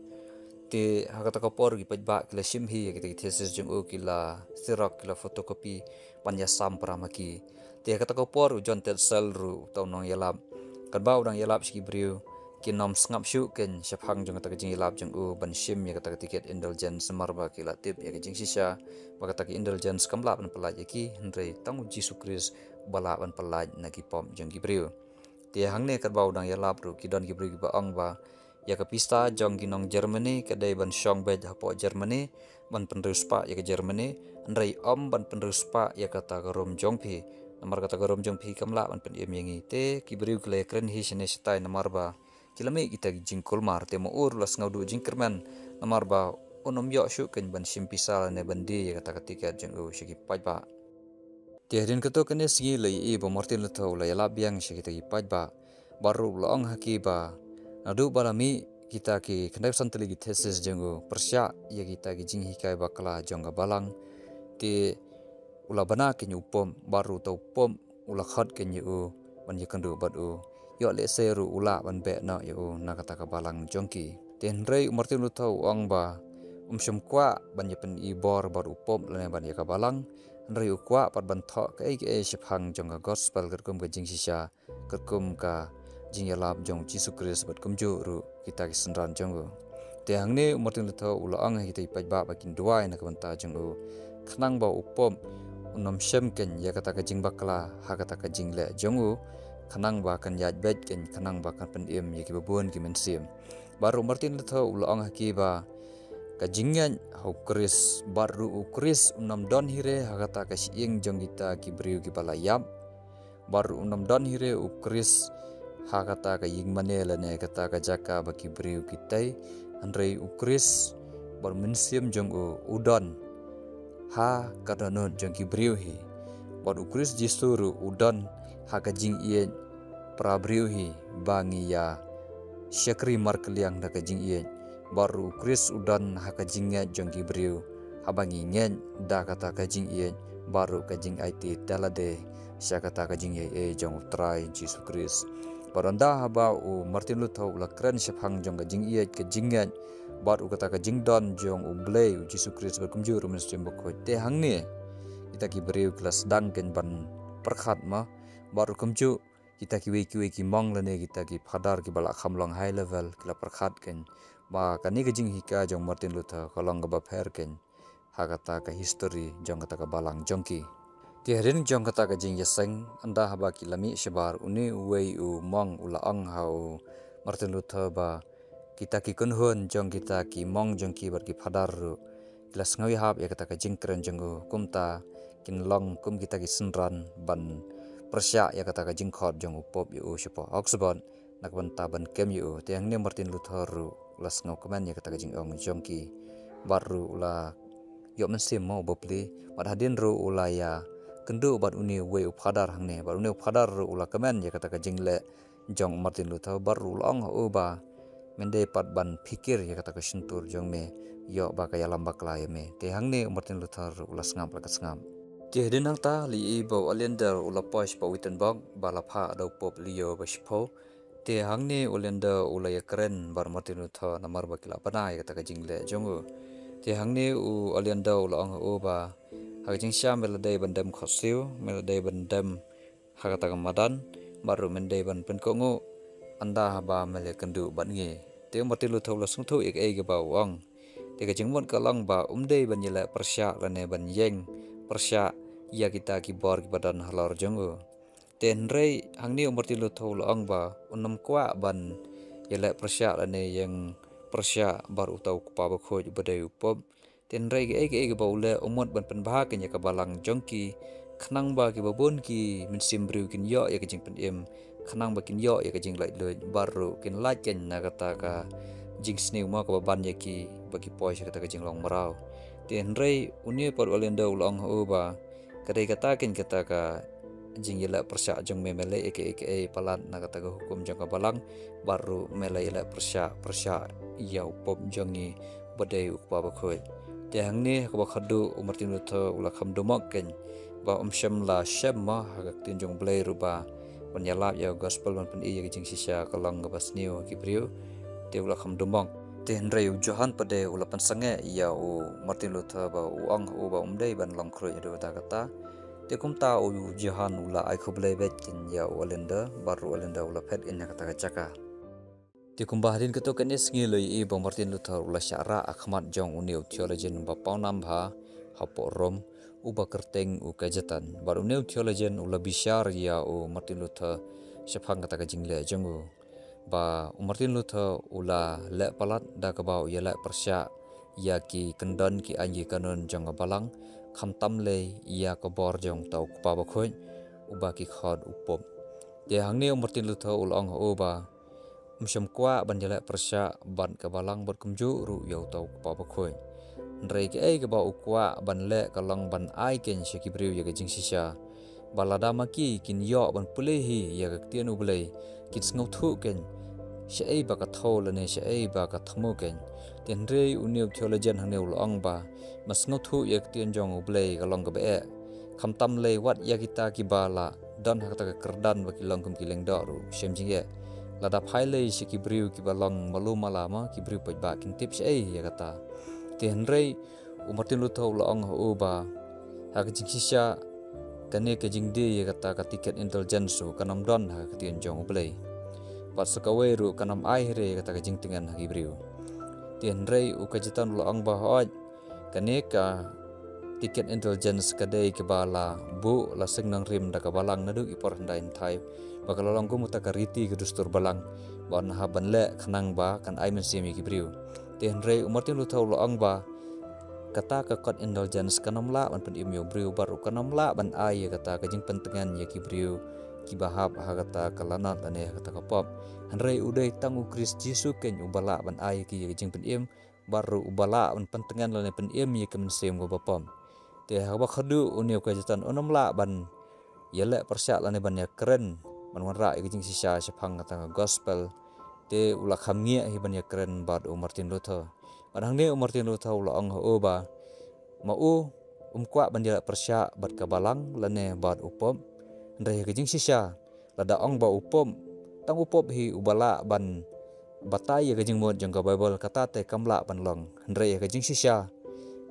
Te ha kata ka por ki paidbah ki la shim hi ïa kita ki thesis jong u, ki la xerox, ki la photocopy ban ïasam para ma ki. Te ha kata ka por u John Tetzel ruh, uta u nongïalap, katba u dang ïalap sha ki briew, kim nym sngap shuh keiñ shaphang jong kata ka jingïalap jong u ban shim ïa kata ka tiket indulgence, namar ba ki la tip ïa ka jingshisha ba kata ka indulgence kam lah ban pyllait ïa ki, hynrei tang u Jisu Khrist uba lah ban pyllait na ki pop jong ki briew. Te hangne katba u dang ïalap ruh, ki don ki briew kiba ong ba ïa ka pisa jong ki nong Germany ka dei ban shong beit hapoh Germany ban pynriewspah ïa ka Germany, hynrei ym ban pynriewspah ïa kata ka rum jong phi, namar kata ka rum jong phi kam lah ban pynim ïa ngi. Te ki briew ki la ïakren hi shane shatai namar ba ki la mih kita ki jingkulmar. Te ma u ruh la sngew duh jingkyrmen namar ba un ym ïoh shuh keiñ ban shim pisa lane ban die ïa kata ka tiket jong u sha ki paidbah. Te hadien kato kane sngi la ïohi ba u Martin Luther u la ïalap biang sha kita ki paidbah, bad ruh u la ong ha ki ba naduh ba la mih kita ki khyndai phew san tylli ki thesis jong u pyrshah ïa kita ki jinghikai bakla jong ka balang, te u la bna keiñ u pop, bad ruh uta u pop u la khot keiñ ïa u ban ïakynduh bad u, ïoh lehse ruh u lah ban beh noh ïa u na kata ka balang jong ki. Te hynrei u Martin Luther u ong ba um shym kwah ban ïa pyni bor bad u pop lane bad ïa ka balang, hynrei u kwah pat ban thoh kaei kaei shaphang jong ka gospel katkum ka jingshisha, katkum ka jingïalap jong u Jisu Khrist bad kumjuh ruh kita ki synran jong u. Te hangne u Martin Luther u la ong ha kita ki paidbah ba kin duwai na ka bynta jong u, khnang ba u pop un ym shem keiñ ïa kata ka jingbakla ha kata ka jingleh jong u, khnang ba kan ïaid beit keiñ, khnang ba kan pynim ïa kiba bun ki mynsiem. Bad ruh u Martin Luther u la ong ha ki ba ka jingngeit ha u Khrist, bad ruh u Khrist un ym don hi re ha kata ka shyieng jong kita ki briew kiba la ïap, bad ruh un ym don hi re u Khrist ha kata ka ïingmane lane kata ka jaka ba ki briew ki tei, hynrei u Khrist bad u Mynsiem jong u u don ha ka dohnud jong ki briew hi. Bad u Khrist Jisu ruh u don ha ka jingïeit para briew hi, ba ngi ïa shakri markylliang da ka jingïeit. Bad ruh u Khrist u don ha ka jingngeit jong ki briew, haba ngi ngeit da kata ka jingïeit bad ruh ka jingaiti da lade sha kata ka jingïeit jong u Trai Jisu Khrist. Bad ynda haba u Martin Luther u la kren shaphang jong ka jingïeit, ka jingngeit bad ruh kata ka jingdon jong U Blei, u Jisu Khrist bad kumjuh ruh u Mynsiem Bakhuid, te hangne kita ki briew ki la sdang keiñ ban pyrkhat, ma, bad ruh kumjuh kita kiwei kiwei ki monk lane kita ki phadar kiba la kham long high level ki la pyrkhat keiñ ba kane ka jinghikai jong Martin Luther ka long kaba pher keiñ ha kata ka history jong kata ka balang jong ki. Te hadien jong kata ka jingïaseng, ynda haba ki la mih shabar, une uwei u monk u la ong ha u Martin Luther ba kita ki kynhun jong kita ki monk jong ki bad ki phadar ruh, ki la sngew ïahap ïa kata ka jingkren jong u, kumta kin long kum kita ki synran ban pyrshah ïa kata ka jingkhot jong u Pope ïa u shapoh Augsburg na ka bynta ban kem ïa u. Te hangne Martin Luther ruh u la sngewkmen ïa kata ka jingong jong ki, bad ruh u la ïoh mynsiem mo u bapli, bad hadien ruh u la ïakynduh bad une uwei u phadar hangne, bad une u phadar ruh u la kmen ïa kata ka jingleh jong Martin Luther, bad ruh u la ong ha u ba, men dei pat ban phikir ïa kata ka shyntur jong me, ïoh ba ka ïalam bakla ïa me. Te hangne u Martin Luther ruh u la sngap la ka sngap. Te hadien nangta la ïohi ba u Aleander u la poi shapoh Wittenberg ba la phah da u Pope Leo ba shiphew. Te hangne u Aleander u la ïakren bad Martin Luther namar ba ki la bna ïa kata ka jingleh jong u. Te hangne u Aleander u la ong ha u ba, ha ka jingshisha me la dei ban dem khohsiew, me la dei ban dem ha kata ka madan, bad ruh men dei ban pynkohnguh ynda haba me la ïakynduh bad ngi. Te u Martin Luther u la sngewthuh ïa kaei kaba u ong. Te ka jingmut ka long ba um dei ban ïaleh pyrshah lane ban ïeng pyrshah ïa kita ki bor kiba don halor jong u. Te hynrei hangne u Martin Luther u la ong ba un ym kwah ban ïaleh pyrshah lane ïeng pyrshah bad uta u kpa bakhuid uba dei u Pope. Te hynrei kaei kaei kaba u leh, u mut ban pynbha keiñ ïa ka balang jong ki, khnang ba kiba bun ki mynsiem briew kin ïoh ïa ka jingpynim, khnang ba kin ïoh ïa ka jinglaitluid, bad ruh kin lait keiñ na kata ka jingsniew mo kaba ban ïa ki ba ki poi sha kata ka jinglong mraw. Te hynrei une pat u Aleander u la ong ha u ba, ka dei kata keiñ kata ka jingïaleh pyrshah jong me, me leh ïa kaei kaei palat na kata ka hukum jong ka balang, bad ruh me la ïaleh pyrshah pyrshah ïa u Pope jong ngi ba dei u kpa bakhuid. Te hangne ha kaba khatduh u Martin Luther u la kham dumok keiñ ba um shym la shem mo ha ka ktien jong u Blei ruh ba ban ïalap ïa ka gospel ban pyni ïa ka jingshisha ka long kaba sniew ha ki briew. Te u la kham dumok. Te hynrei u Johann pat de u la pynsangeh ïa u Martin Luther ba u ong ha u ba um dei ban long khruid haduh katta katta. Te kumta u Johann u la ai khublei beit keiñ ïa u Aleander, bad ruh u Aleander u la phet keiñ ha kata ka jaka. Te kumba hadien katto katne sngi la ïohi ba u Martin Luther u la shah rah ha khmat jong une u theologian ba pawnam bha hapoh Rome, uba kyrteng u Cajetan. Bad une u theologian u la bishar ïa u Martin Luther shaphang kata ka jingleh jong u. Ba u Martin Luther u la leh palat da kaba u ïaleh pyrshah ïa ki kyndon ki aiñ ki kanun jong ka balang, khamtam lei ïa ka bor jong uta u kpa bakhuid uba ki khot u Pope. Te hangne u Martin Luther u la ong ha u ba um shym kwah ban ïaleh pyrshah bad ka balang bad kumjuh ruh ïa uta u kpa bakhuid. Hynrei kaei kaba u kwah ban leh ka long ban ai keiñ sha ki briew ïa ka jingshisha, ba lada ma ki kin ïoh ban pule hi ïa ka ktien u Blei, kin sngewthuh keiñ shaei ba ka thew lane shaei ba ka thmu keiñ. Te hynrei une u theologian hangne u la ong ba, ma sngewthuh ïa ka ktien jong u Blei ka long kaba eh, khamtam lei wat ïa kita kiba la don ha kata ka kyrdan ba ki long kum ki lyngdoh ruh shem jingeh. Lada phai lei sha ki briew kiba long malu mala mo, ki briew paidbah kin tip shaei ïa kata. Te hynrei u Martin Luther u la ong ha u ba, ha ka jingshisha, kane ka jingdie ïa kata ka ticket indulgence ruh kan ym don ha ka ktien jong u Blei, bad sa kawei ruh kan ym ai hi re ïa kata ka jingtngen ha ki briew. Te hynrei u Cajetan u la ong ba hooid, kane ka ticket indulgence ka dei kaba la buh la seng nongrim da ka balang naduh ki por hyndai hynthai, ba ka la long kum uta ka riti ka dustur balang ba un hap ban leh khnang ba kan ai mynsiem ïa ki briew. Te hynrei u Martin Luther u la ong ba kata ka kot indulgence kan ym lah ban pynim ïa u briew bad ruh kan ym lah ban ai ïa kata ka jingpyntngen ïa ki briew kiba hap ha kata ka lanot lane ha kata ka pop. Hynrei u dei tang u Khrist Jisu keiñ uba lah ban ai ïa ki ïa ka jingpynim, bad ruh uba lah ban pyntngen lane pynim ïa ka mynsiem kaba pop. Te ha kaba khatduh une u Cajetan un ym lah ban ïaleh pyrshah lane ban ïakren ban wanrah ïa ka jingshisha shaphang kata ka gospel. Te u la kham ngiah hi ban ïakren bad u Martin Luther. Bad hangne u Martin Luther u la ong ha u ba, ma u um kwah ban ïaleh pyrshah bad ka balang lane bad u Pope. Hynrei ha ka jingshisha, lada ong ba u Pope, tang u Pope hi uba lah ban batai ïa ka jingmut jong ka Baibl, kata te kam lah ban long. Hynrei ha ka jingshisha,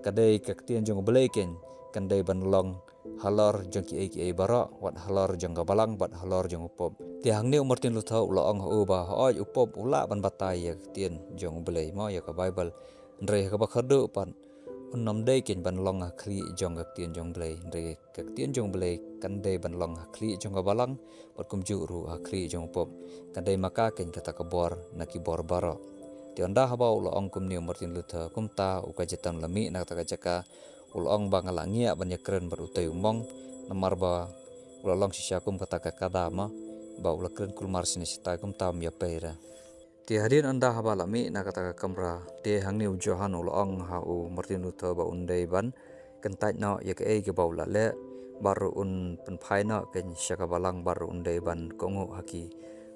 ka dei ka ktien jong u Blei keiñ kan dei ban long halor jong kiei kiei baroh, wat halor jong ka balang bad halor jong u Pope. Te hangne u Martin Luther u la ong ha u ba hooid u Pope u lah ban batai ïa ka ktien jong u Blei mo, ïa ka Baibl. Hynrei ha kaba khatduh pat Un ym dei keiñ ban long ha khlieh jong ka ktien jong U Blei, hynrei ka ktien jong U Blei kan dei ban long ha khlieh jong ka balang, bad kumjuh ruh ha khlieh jong u pop. Kan dei ma ka keiñ kata ka bor na ki bor baroh. Te ynda haba u la ong kumne u Martin Luther, kumta u Cajetan u la mih na kata ka jaka, u la ong ba nga la ngiah ban ïakren bad utei u monk, namar ba u la long shisha kum kata ka kada ma, ba u la kren kulmar shane shatai, kumta um ïapei re. Te hadien ynda haba la mih na kata ka kamra, te hangne u Johan u la ong ha u Martin Luther ba un dei ban kyntait noh ïa kaei kaba u la leh, bad ruh un pynphai noh keiñ sha ka balang, bad ruh un dei ban kohnguh ha ki.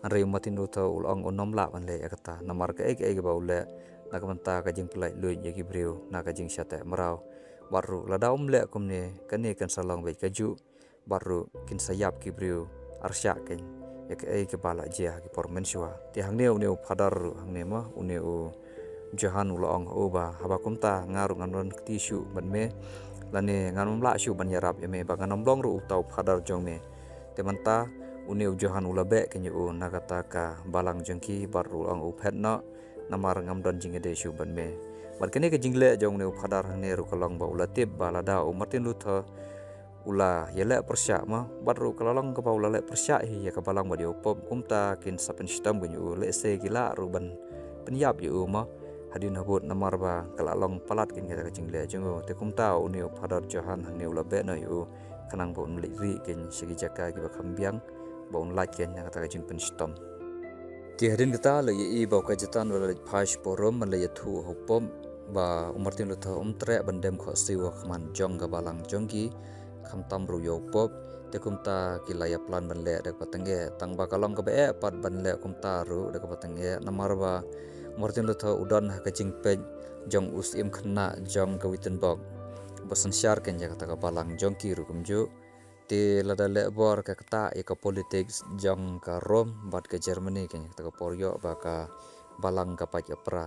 Hynrei u Martin Luther u la ong un ym lah ban leh ïa kata, namar kaei kaei kaba u leh na ka bynta ka jingpynlait luid ïa ki briew na ka jingshah teh mraw. Bad ruh lada um leh kumne, kane kan sa long beit kajuh, bad ruh kin sa ïap ki briew arshah keiñ ïa kaei kaba la jia ha ki por mynshuwa. Te hangne une u phadar ruh hangne ma, une u Johan u la ong ha u ba, haba kumta nga ruh ngan ym kti shuh bad me, lane ngan ym lah shuh ban ïarap ïa me, ba ngan ym long ruh uta u phadar jong me. Te mynta une u Johan u la beh keiñ ïa u na kata ka balang jong ki, bad ruh u la ong u phet noh, namar ngam don jingïadei shuh bad me. Bad kane ka jingleh jong une u phadar hangne ruh ka long ba u la tip ba lada u Martin Luther u la ïaleh pyrshah ma, bad ruh ka la long kaba u la leh pyrshah hi ïa ka balang bad ïa u pop, kumta kin sa pynshitom keiñ ïa u, lehse ki lah ruh ban pynïap ïa u ma hadien habud, namar ba ka la long palat keiñ kata ka jingleh jong u. Te kumta une u phadar Johan hangne u la beh noh ïa u, khnang ba un leit rieh keiñ sha ki jaka kiba kham biang, ba un lait keiñ na kata ka jingpynshitom. Te hadien kata la ïohi ba u Cajetan u la leit phai shapoh Rom ban leit ïathuh ha u pop ba u Martin Luther um treh ban dem khohsiew ha khmat jong ka balang jong ki, khamtam ruh ïa u pop. Te kumta ki la ïaplan ban leh da kaba tyngeh, tang ba ka long kaba eh pat ban leh kumta ruh da kaba tyngeh, namar ba u Martin Luther u don ha ka jingpeit jong u syiem khynnah jong ka Wittenberg, ba synshar keiñ ïa kata ka balang jong ki ruh kumjuh. Te lada leh bor ka ktah ïa ka politics jong ka Rom bad ka Germany keiñ, kata ka por ïoh ba ka balang ka pait ka pra.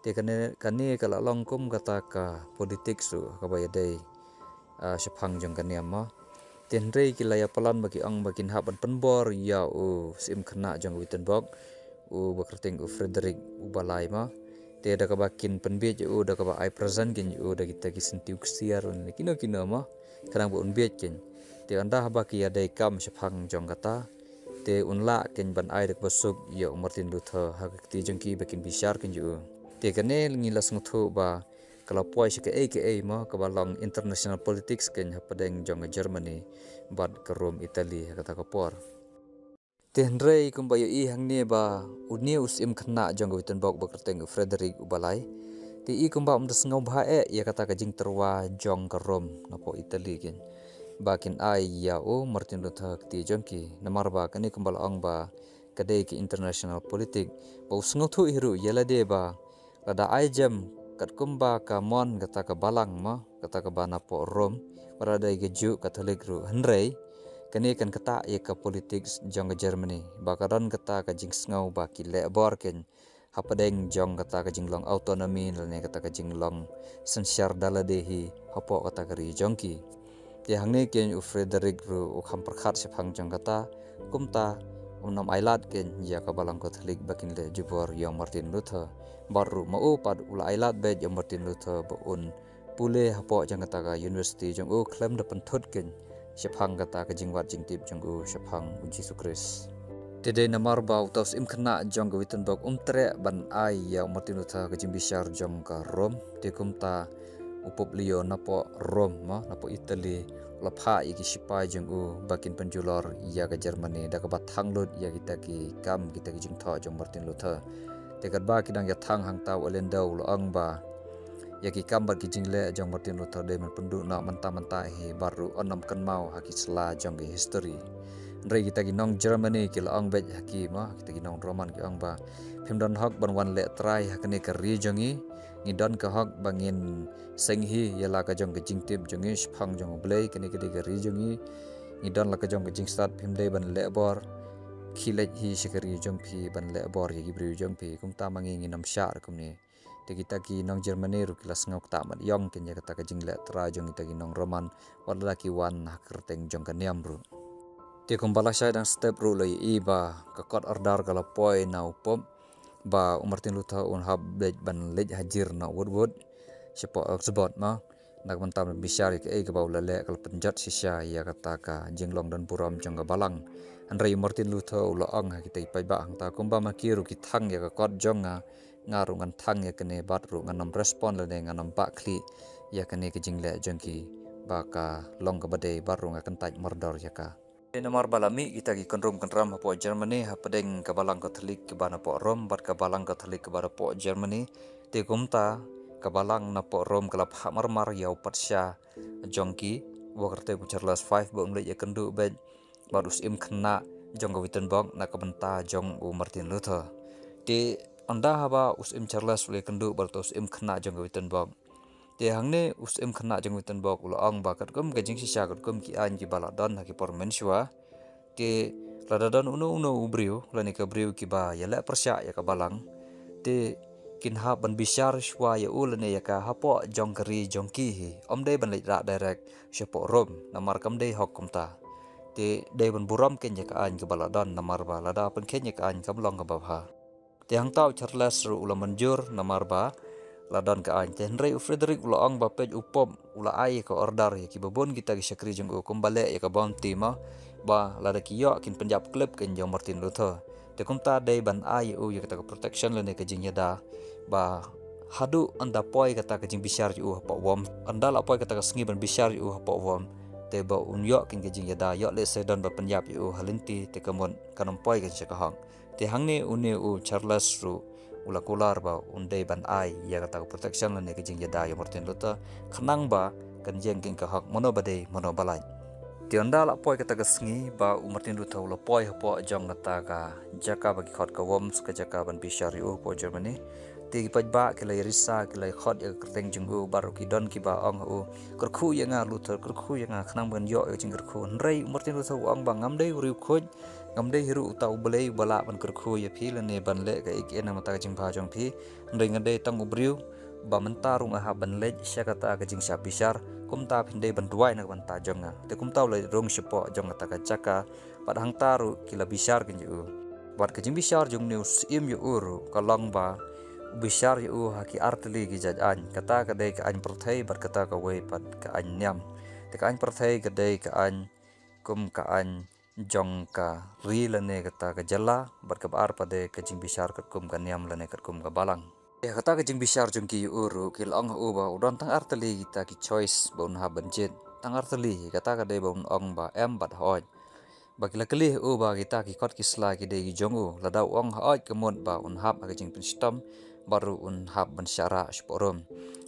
Te kane, kane ka la long kum kata ka politics ruh kaba ïadei, ah, shaphang jong ka niam ma. Te hynrei ki la ïaplan ba ki ong ba kin hap ban pynbor ïa u syiem khynnah jong Wittenberg, u ba kyrteng u Frederick u ba lai ma. Te da kaba kin pynbiej ïa u, da kaba ai present keiñ ïa u da kita ki syntiew ksiar ne kino kino ma, khnang ba un biej keiñ. Te ynda haba ki ïadei kam shaphang jong kata, te un lah keiñ ban ai da kaba suk ïa u Martin Luther ha ka kti jong ki ba kin bishar keiñ ïa u. Te kane ngi la sngewthuh ba ka la poi sha kaei kaei ma, kaba long international politics keiñ hapdeng jong ka Germany bad ka Rom Italy ha kata ka por. Te hynrei kumba ïohi hangne ba une u syiem khynnah jong ka Wittenberg ba kyrteng u Frederick u ba lai, te i kumba um da sngewbha eh ïa kata ka jingtyrwa jong ka Rom napoh Italy keiñ, ba kin ai ïa u Martin Luther ha kti jong ki, namar ba kane kumba la ong ba ka dei ka international politic, ba u sngewthuh hi ruh ïa lade ba lada ai jem katkum ba ka mon kata ka balang ma, kata kaba napoh Rom, ba la dei ka juh Katholik ruh, hynrei kane kan ktah ïa ka politics jong ka Germany, ba ka don kata ka jingsngew ba ki leh bor keiñ hapdeng jong kata ka jinglong autonomy lane kata ka jinglong synshar da lade hi hapoh kata ka ri jong ki. Te hangne keiñ u Frederick ruh u kham pyrkhat shaphang jong kata, kumta um nym ailad keiñ ïa ka balang Katholik ba kin leh jubor ïa u Martin Luther. Bad ruh ma u pat u la ailad beit ïa u Martin Luther ba un pule hapoh jong kata ka university jong u khlem da pynthut keiñ shaphang kata ka jingwad jingtip jong u shaphang u Jisu Khrist. Te dei namar ba uta u syiem khynnah jong ka Wittenberg um treh ban ai ïa u Martin Luther ka jingbishar jong ka Rom, te kumta u Pope Leo napoh Rom ma, napoh Italy, u la phah ïa ki shipai jong u ba kin pynjulor ïa ka Germany da kaba thang lut ïa kita ki kam, kita ki jingthoh jong Martin Luther. Te katba ki dang ïathang hangta u Allende u la ong ba ïa ki kam bad ki jingleh jong Martin Luther dei ban pynduh noh mynta mynta hi bad ruh un nym kynmaw ha ki sla jong ki history. Hynrei kita ki nong Germany ki la ong beit ha ki ma, kita ki nong Roman ki ong ba phim don hok ban wan leh trai ha kane ka ri jong ngi, ngi don ka hok ba ngin seng hi ïa la ka jong ka jingtip jong ngi shaphang jong U Blei, kane ka dei ka ri jong ngi, ngi don la ka jong ka jingstad, phim dei ban leh bor, khie leit hi sha ka ri jong phi ban leh bor ïa ki briew jong phi, kumta ma ngi ngin nym shah ruh kumne. Te kita ki nong Germany ruh ki la sngew ktah mat ïong keiñ ïa kata ka jingleh trai jong kita ki nong Roman, wat la ki wan ha ka kyrteng jong ka niam ruh. Te kumba la shai dang step ruh la ïohi ba ka kot order ka la poi na u Pope ba u Martin Luther un hap beit ban leit hajir na wut wut. shapoh Augsburg ma, na ka bynta ban bishar ïa kaei kaba u la leh ka la pynjot shisha ïa kata ka jinglong don burom jong ka balang. Hynrei u Martin Luther u la ong ha kita ki paidbah hangta, kumba ma ki ruh ki thang ïa ka kot jong nga, nga ruh ngan thang ïa kane bad ruh ngan ym respond lane ngan ym bah khlieh ïa kane ka jingleh jong ki ba ka long kaba dei bad ruh nga kyntait mardor ïa ka. Te namar ba la mih kita ki kynrum kynram hapoh Germany hapdeng ka balang Katholik kaba napoh Rome bad ka balang Katholik kaba napoh Germany. Te kumta ka balang napoh Rome ka la phah marmar ïa u patsha jong ki, u kyrteng u Charles five ba un leit ïakynduh beit bad u syiem khynnah jong ka Wittenberg na ka bynta jong u Martin Luther. Te ynda haba u syiem Charles u la ïakynduh bad u syiem khynnah jong ka Wittenberg, te hangne u syiem khynnah jong Wittenberg u la ong ba katkum ka jingshisha, katkum ki aiñ kiba la don ha ki por mynshuwa, te lada don uno uno u briew lane ka briew kiba ïaleh pyrshah ïa ka balang, te kin hap ban bishar shuwa ïa u lane ïa ka hapoh jong ka ri jong ki hi. Ym dei ban leit rah direct shapoh Rome, namar kam dei hok kumta. Te dei ban burom keiñ ïa ka aiñ kaba la don, namar ba lada pynkheiñ ïa ka aiñ kam long kaba bha. Te hangta u Charles ruh u la mynjur namar ba la don ka aiñ. Te hynrei u Frederick u la ong ba peit, u Pope u la ai ka order ïa kiba bun kita ki shakri jong u kumba leh ïa ka Bounty ma, ba lada ki ïoh kin pynïap clip keiñ ïa u Martin Luther. Te kumta dei ban ai ïa u ïa kata ka protection lane ka jingïada ba haduh ynda poi kata ka jingbishar ïa u hapoh Worms, ynda la poi kata ka sngi ban bishar ïa u hapoh Worms, te ba un ïoh keiñ ka jingïada, ïoh lehse don ba pynïap ïa u ha lynti, te ka mut kan ym poi keiñ sha ka hok. Te hangne une u Charles ruh u la kular ba un dei ban ai ïa kata ka protection lane ka jingïada ïa u Martin Luther, khnang ba kan ïeng keiñ ka hok, mano ba dei mano ba lait. Te ynda la poi kata ka sngi ba u Martin Luther u la poi hapoh jong kata ka jaka ba ki khot ka Worms, ka jaka ban bishar ïa u hapoh Germany. Te ki paidbah ki la ïarisa, ki la ïakhot ïa ka kyrteng jong u bad ruh ki don kiba ong ha u, kyrkhu ïa nga Luther, kyrkhu ïa nga, khnang ban ïoh ïa ka jingkyrkhu. Hynrei u Martin Luther u ong ba ngam dei u riewkhuid, ngam dei hi ruh uta u Blei uba lah ban kyrkhu ïa phi lane ban leh kaei kaei na ka bynta ka jingbha jong phi. Hynrei nga dei tang u briew ba mynta ruh nga hap ban leit sha kata ka jingshah bishar, kumta phin dei ban duwai na ka bynta jong nga. Te kumta u la rung shapoh jong kata ka jaka bad hangta ruh ki la bishar keiñ ïa u. Bad ka jingbishar jong une u syiem ïa u ruh ka long ba u bishar ïa u ha ki artylli ki jait aiñ. Kata ka dei ka aiñ pyrthei bad kata kawei pat ka aiñ niam. Te ka aiñ pyrthei ka dei ka aiñ kum ka aiñ jong ka ri lane kata ka jylla, bad kaba ar pat dei ka jingbishar katkum ka niam lane katkum ka balang. Ïa kata ka jingbishar jong ki ïa u ruh ki la ong ha u ba u don tang artylli kita ki choice ba un hap ban jied. Tang artylli, kata ka dei ba un ong ba em bad hooid. Ba ki la kylli ha u ba kita ki kot ki sla ki dei ki jong u, lada u ong hooid ka mut ba un hap ha ka jingpynshitom bad ruh un hap ban shah rah shapoh Rome.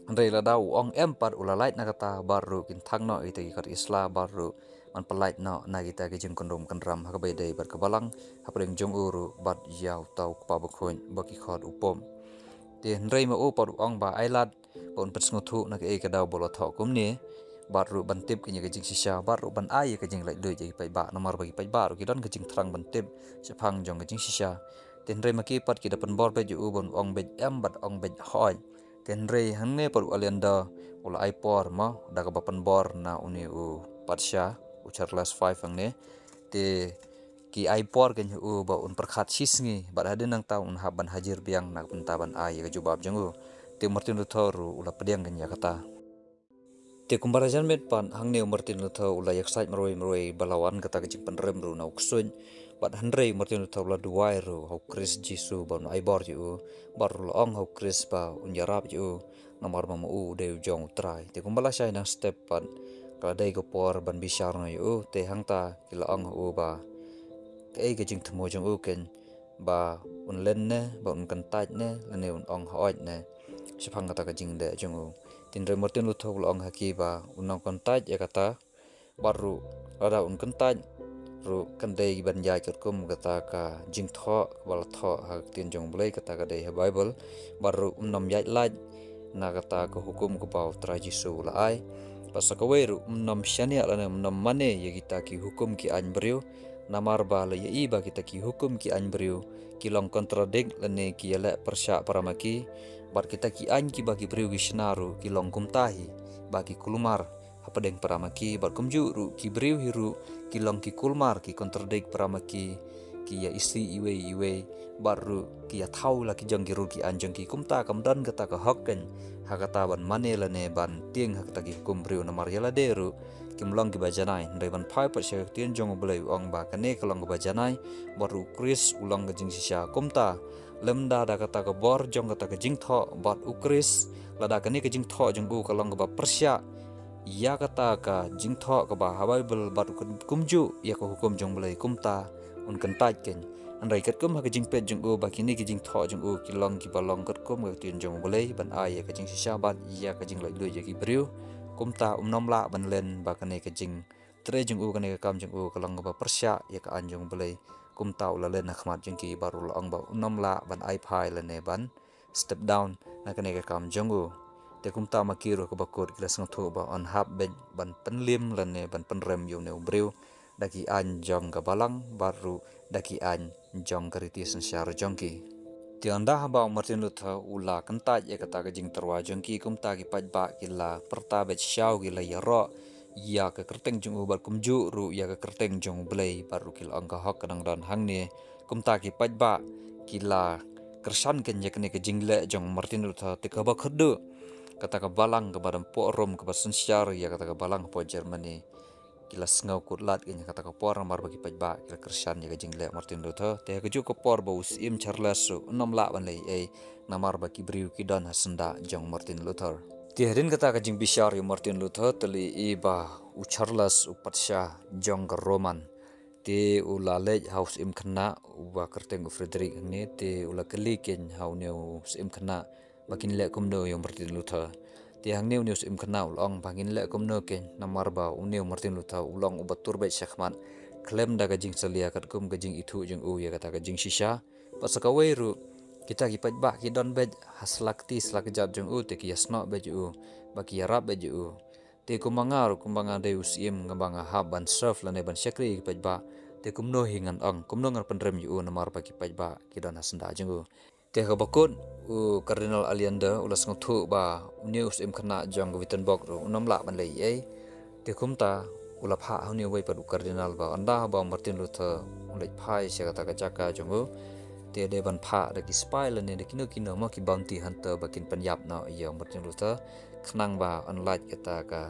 Hynrei lada u ong em pat u la lait na kata bad ruh kin thang noh kita ki kot ki sla bad ruh ban pyllait noh na kita ki jingkynrum kynram ha kaba ïadei bad ka balang hapdeng jong u ruh bad ïa uta u kpa bakhuid ba ki khot u Pope. Te hynrei ma u pat u ong ba ai lad ba un pynsngewthuh na kaei ka daw ba u la thoh kumne, bad ruh ban tip keiñ ïa ka jingshisha, bad ruh ban ai ïa ka jinglaitluid ïa ki paidbah, namar ba ki paidbah ruh ki don ka jingthrang ban tip shaphang jong ka jingshisha. Te hynrei ma ki pat ki da pynbor beit ïa u ba un ong beit em bad ong beit hooid. Te hynrei hangne pat u Aleander u la ai por mo da kaba pynbor na une u patsha, u Charles five hangne. Te ki ai por keiñ ha u ba un pyrkhat shisngi, bad hadien nangta un hap ban hajir biang na ka bynta ban ai ïa ka jubab jong u. Te u Martin Luther ruh u la pdiang keiñ ïa kata. Te kumba la jan miet pat hangne u Martin Luther u la ïaksaid marwei marwei ba la wan kata ka jingpynrem ruh na u ksuid. Bad hynrei u Martin Luther u la duwai ruh ha u Khrist Jisu ba un ai bor ïa u, bad ruh la ong ha u Khrist ba un ïarap ïa u, namar ba ma u u dei u jong u Trai. Te kumba la shai dang step pat ka la dei ka por ban bishar noh ïa u, te hangta ki la ong ha u ba kaei ka jingthmu jong u keiñ, ba un len ne, ba un kyntait ne, lane un ong hooid ne shaphang kata ka jingleh jong u. Te hynrei u Martin Luther u la ong ha ki ba un nang kyntait ïa kata, bad ruh lada un kyntait ruh kan dei ban ïaid katkum kata ka jingthoh kaba la thoh ha ka ktien jong u Blei, kata ka dei ha Baibl, bad ruh um nang ïaid lait na kata ka hukum kaba u Trai Jisu u la ai. Bad sa kawei ruh um nang shaniah lane um nang mane ïa kita ki hukum ki aiñ briew, namar ba la ïohi ba kita ki hukum ki aiñ briew ki long contradict lane ki ïaleh pyrshah para ma ki. Bad kita ki aiñ kiba ki briew ki shna ruh ki long kumta hi, ba ki kulmar hapdeng para ma ki, bad kumjuh ruh ki briew hi ruh ki long ki kulmar, ki contradict para ma ki, ki ïa isih iwei iwei, bad ruh ki ïa thaw la ki jong ki ruh ki aiñ jong ki. Kumta kam don kata ka hok kein ha kata ban mane lane ban tieng ha kata ki hukum briew. Namar ïa lade ruh kim long kiba janai. Hynrei ban phai pat sha ka ktien jong U Blei u ong ba kane ka long kaba janai, bad ruh u Khrist u long ka jingshisha. Kumta lymda da kata ka bor jong kata ka jingthoh bad u Khrist, lada kane ka jingthoh jong u ka long kaba pyrshah ïa kata ka jingthoh kaba ha Baibl bad u kumjuh ïa ka hukum jong U Blei, kumta un kyntait kein. Hynrei katkum ha ka jingpeit jong u ba kine ki jingthoh jong u ki long kiba long katkum ka ktien jong U Blei ban ai ïa ka jingshisha bad ïa ka jinglaitluid ïa ki briew, kumta um nym lah ban len ba kane ka jingtrei jong u, kane ka kam jong u ka long kaba pyrshah ïa ka aiñ jong U Blei. Kumta u la len ha khmat jong ki bad u la ong ba um nym lah ban ai phai lane ban step down na kane ka kam jong u. Te kumta ma ki ruh kaba kut ki la sngewthuh ba yn hap beit ban pynlim lane ban pynrem ïa une u briew da ki aiñ jong ka balang bad ruh da ki aiñ jong ka riti synshar jong ki. Te ynda haba u Martin Luther u la kyntait ïa kata ka jingtyrwa jong ki, kumta ki paidbah ki la pyrta beit sha u, ki la ïaroh ïa ka kyrteng jong u bad kumjuh ruh ïa ka kyrteng jong U Blei, bad ruh ki la ong ka hok ka dang don hangne. Kumta ki paidbah ki la kyrshan kein ïa kane ka jingleh jong Martin Luther. Te kaba khatduh, kata ka balang kaba dang poh Rom kaba synshar ïa kata ka balang hapoh Germany, ki la sngew kut lad kein ha kata ka por namar ba ki paidbah ki la kyrshan ïa ka jingleh Martin Luther. Te ha kajuh ka por ba u Syiem Charles ruh un nym lah ban leh ei ei namar ba ki briew ki don ha syndah jong Martin Luther. Te hadien kata ka jingbishar ïa u Martin Luther, te la ïohi ba u Charles u patsha jong ka Roman, te u la leit ha u syiem khynnah uba kyrteng u Frederick hangne, te u la kylli kein ha une u syiem khynnah ba kin leh kumno ïa u Martin Luther. Te hangne une u syiem khynnah u la ong ba ngin leh kumno kein, namar ba une u Martin Luther u long uba tur beit shakhmat khlem da ka jingsalia katkum ka jingithuh jong u ïa kata ka jingshisha. Bad sa kawei ruh, kita ki paidbah ki don beit ha sla kti sla kjat jong u, te ki ïasnoh beit ïa u bad ki ïarap beit ïa u. Te kumba nga ruh, kumba nga dei u syiem, kumba nga hap ban serve lane ban shakri ïa ki paidbah, te kumno hi ngan ong, kumno ngan pynrem ïa u namar ba ki paidbah ki don ha syndah jong u. Te kaba kut, u Cardinal Allende u la sngewthuh ba une u syiem khynnah jong ka Wittenberg ruh un nym lah ban leh ei ei. Te kumta u la phah ha une uwei pat u Cardinal ba ynda haba u Martin Luther u leit phai sha kata ka jaka jong u, te dei ban phah da ki spy lane da kino kino mo, ki bounty hunter ba kin pynïap noh ïa u Martin Luther, khnang ba yn lait kata ka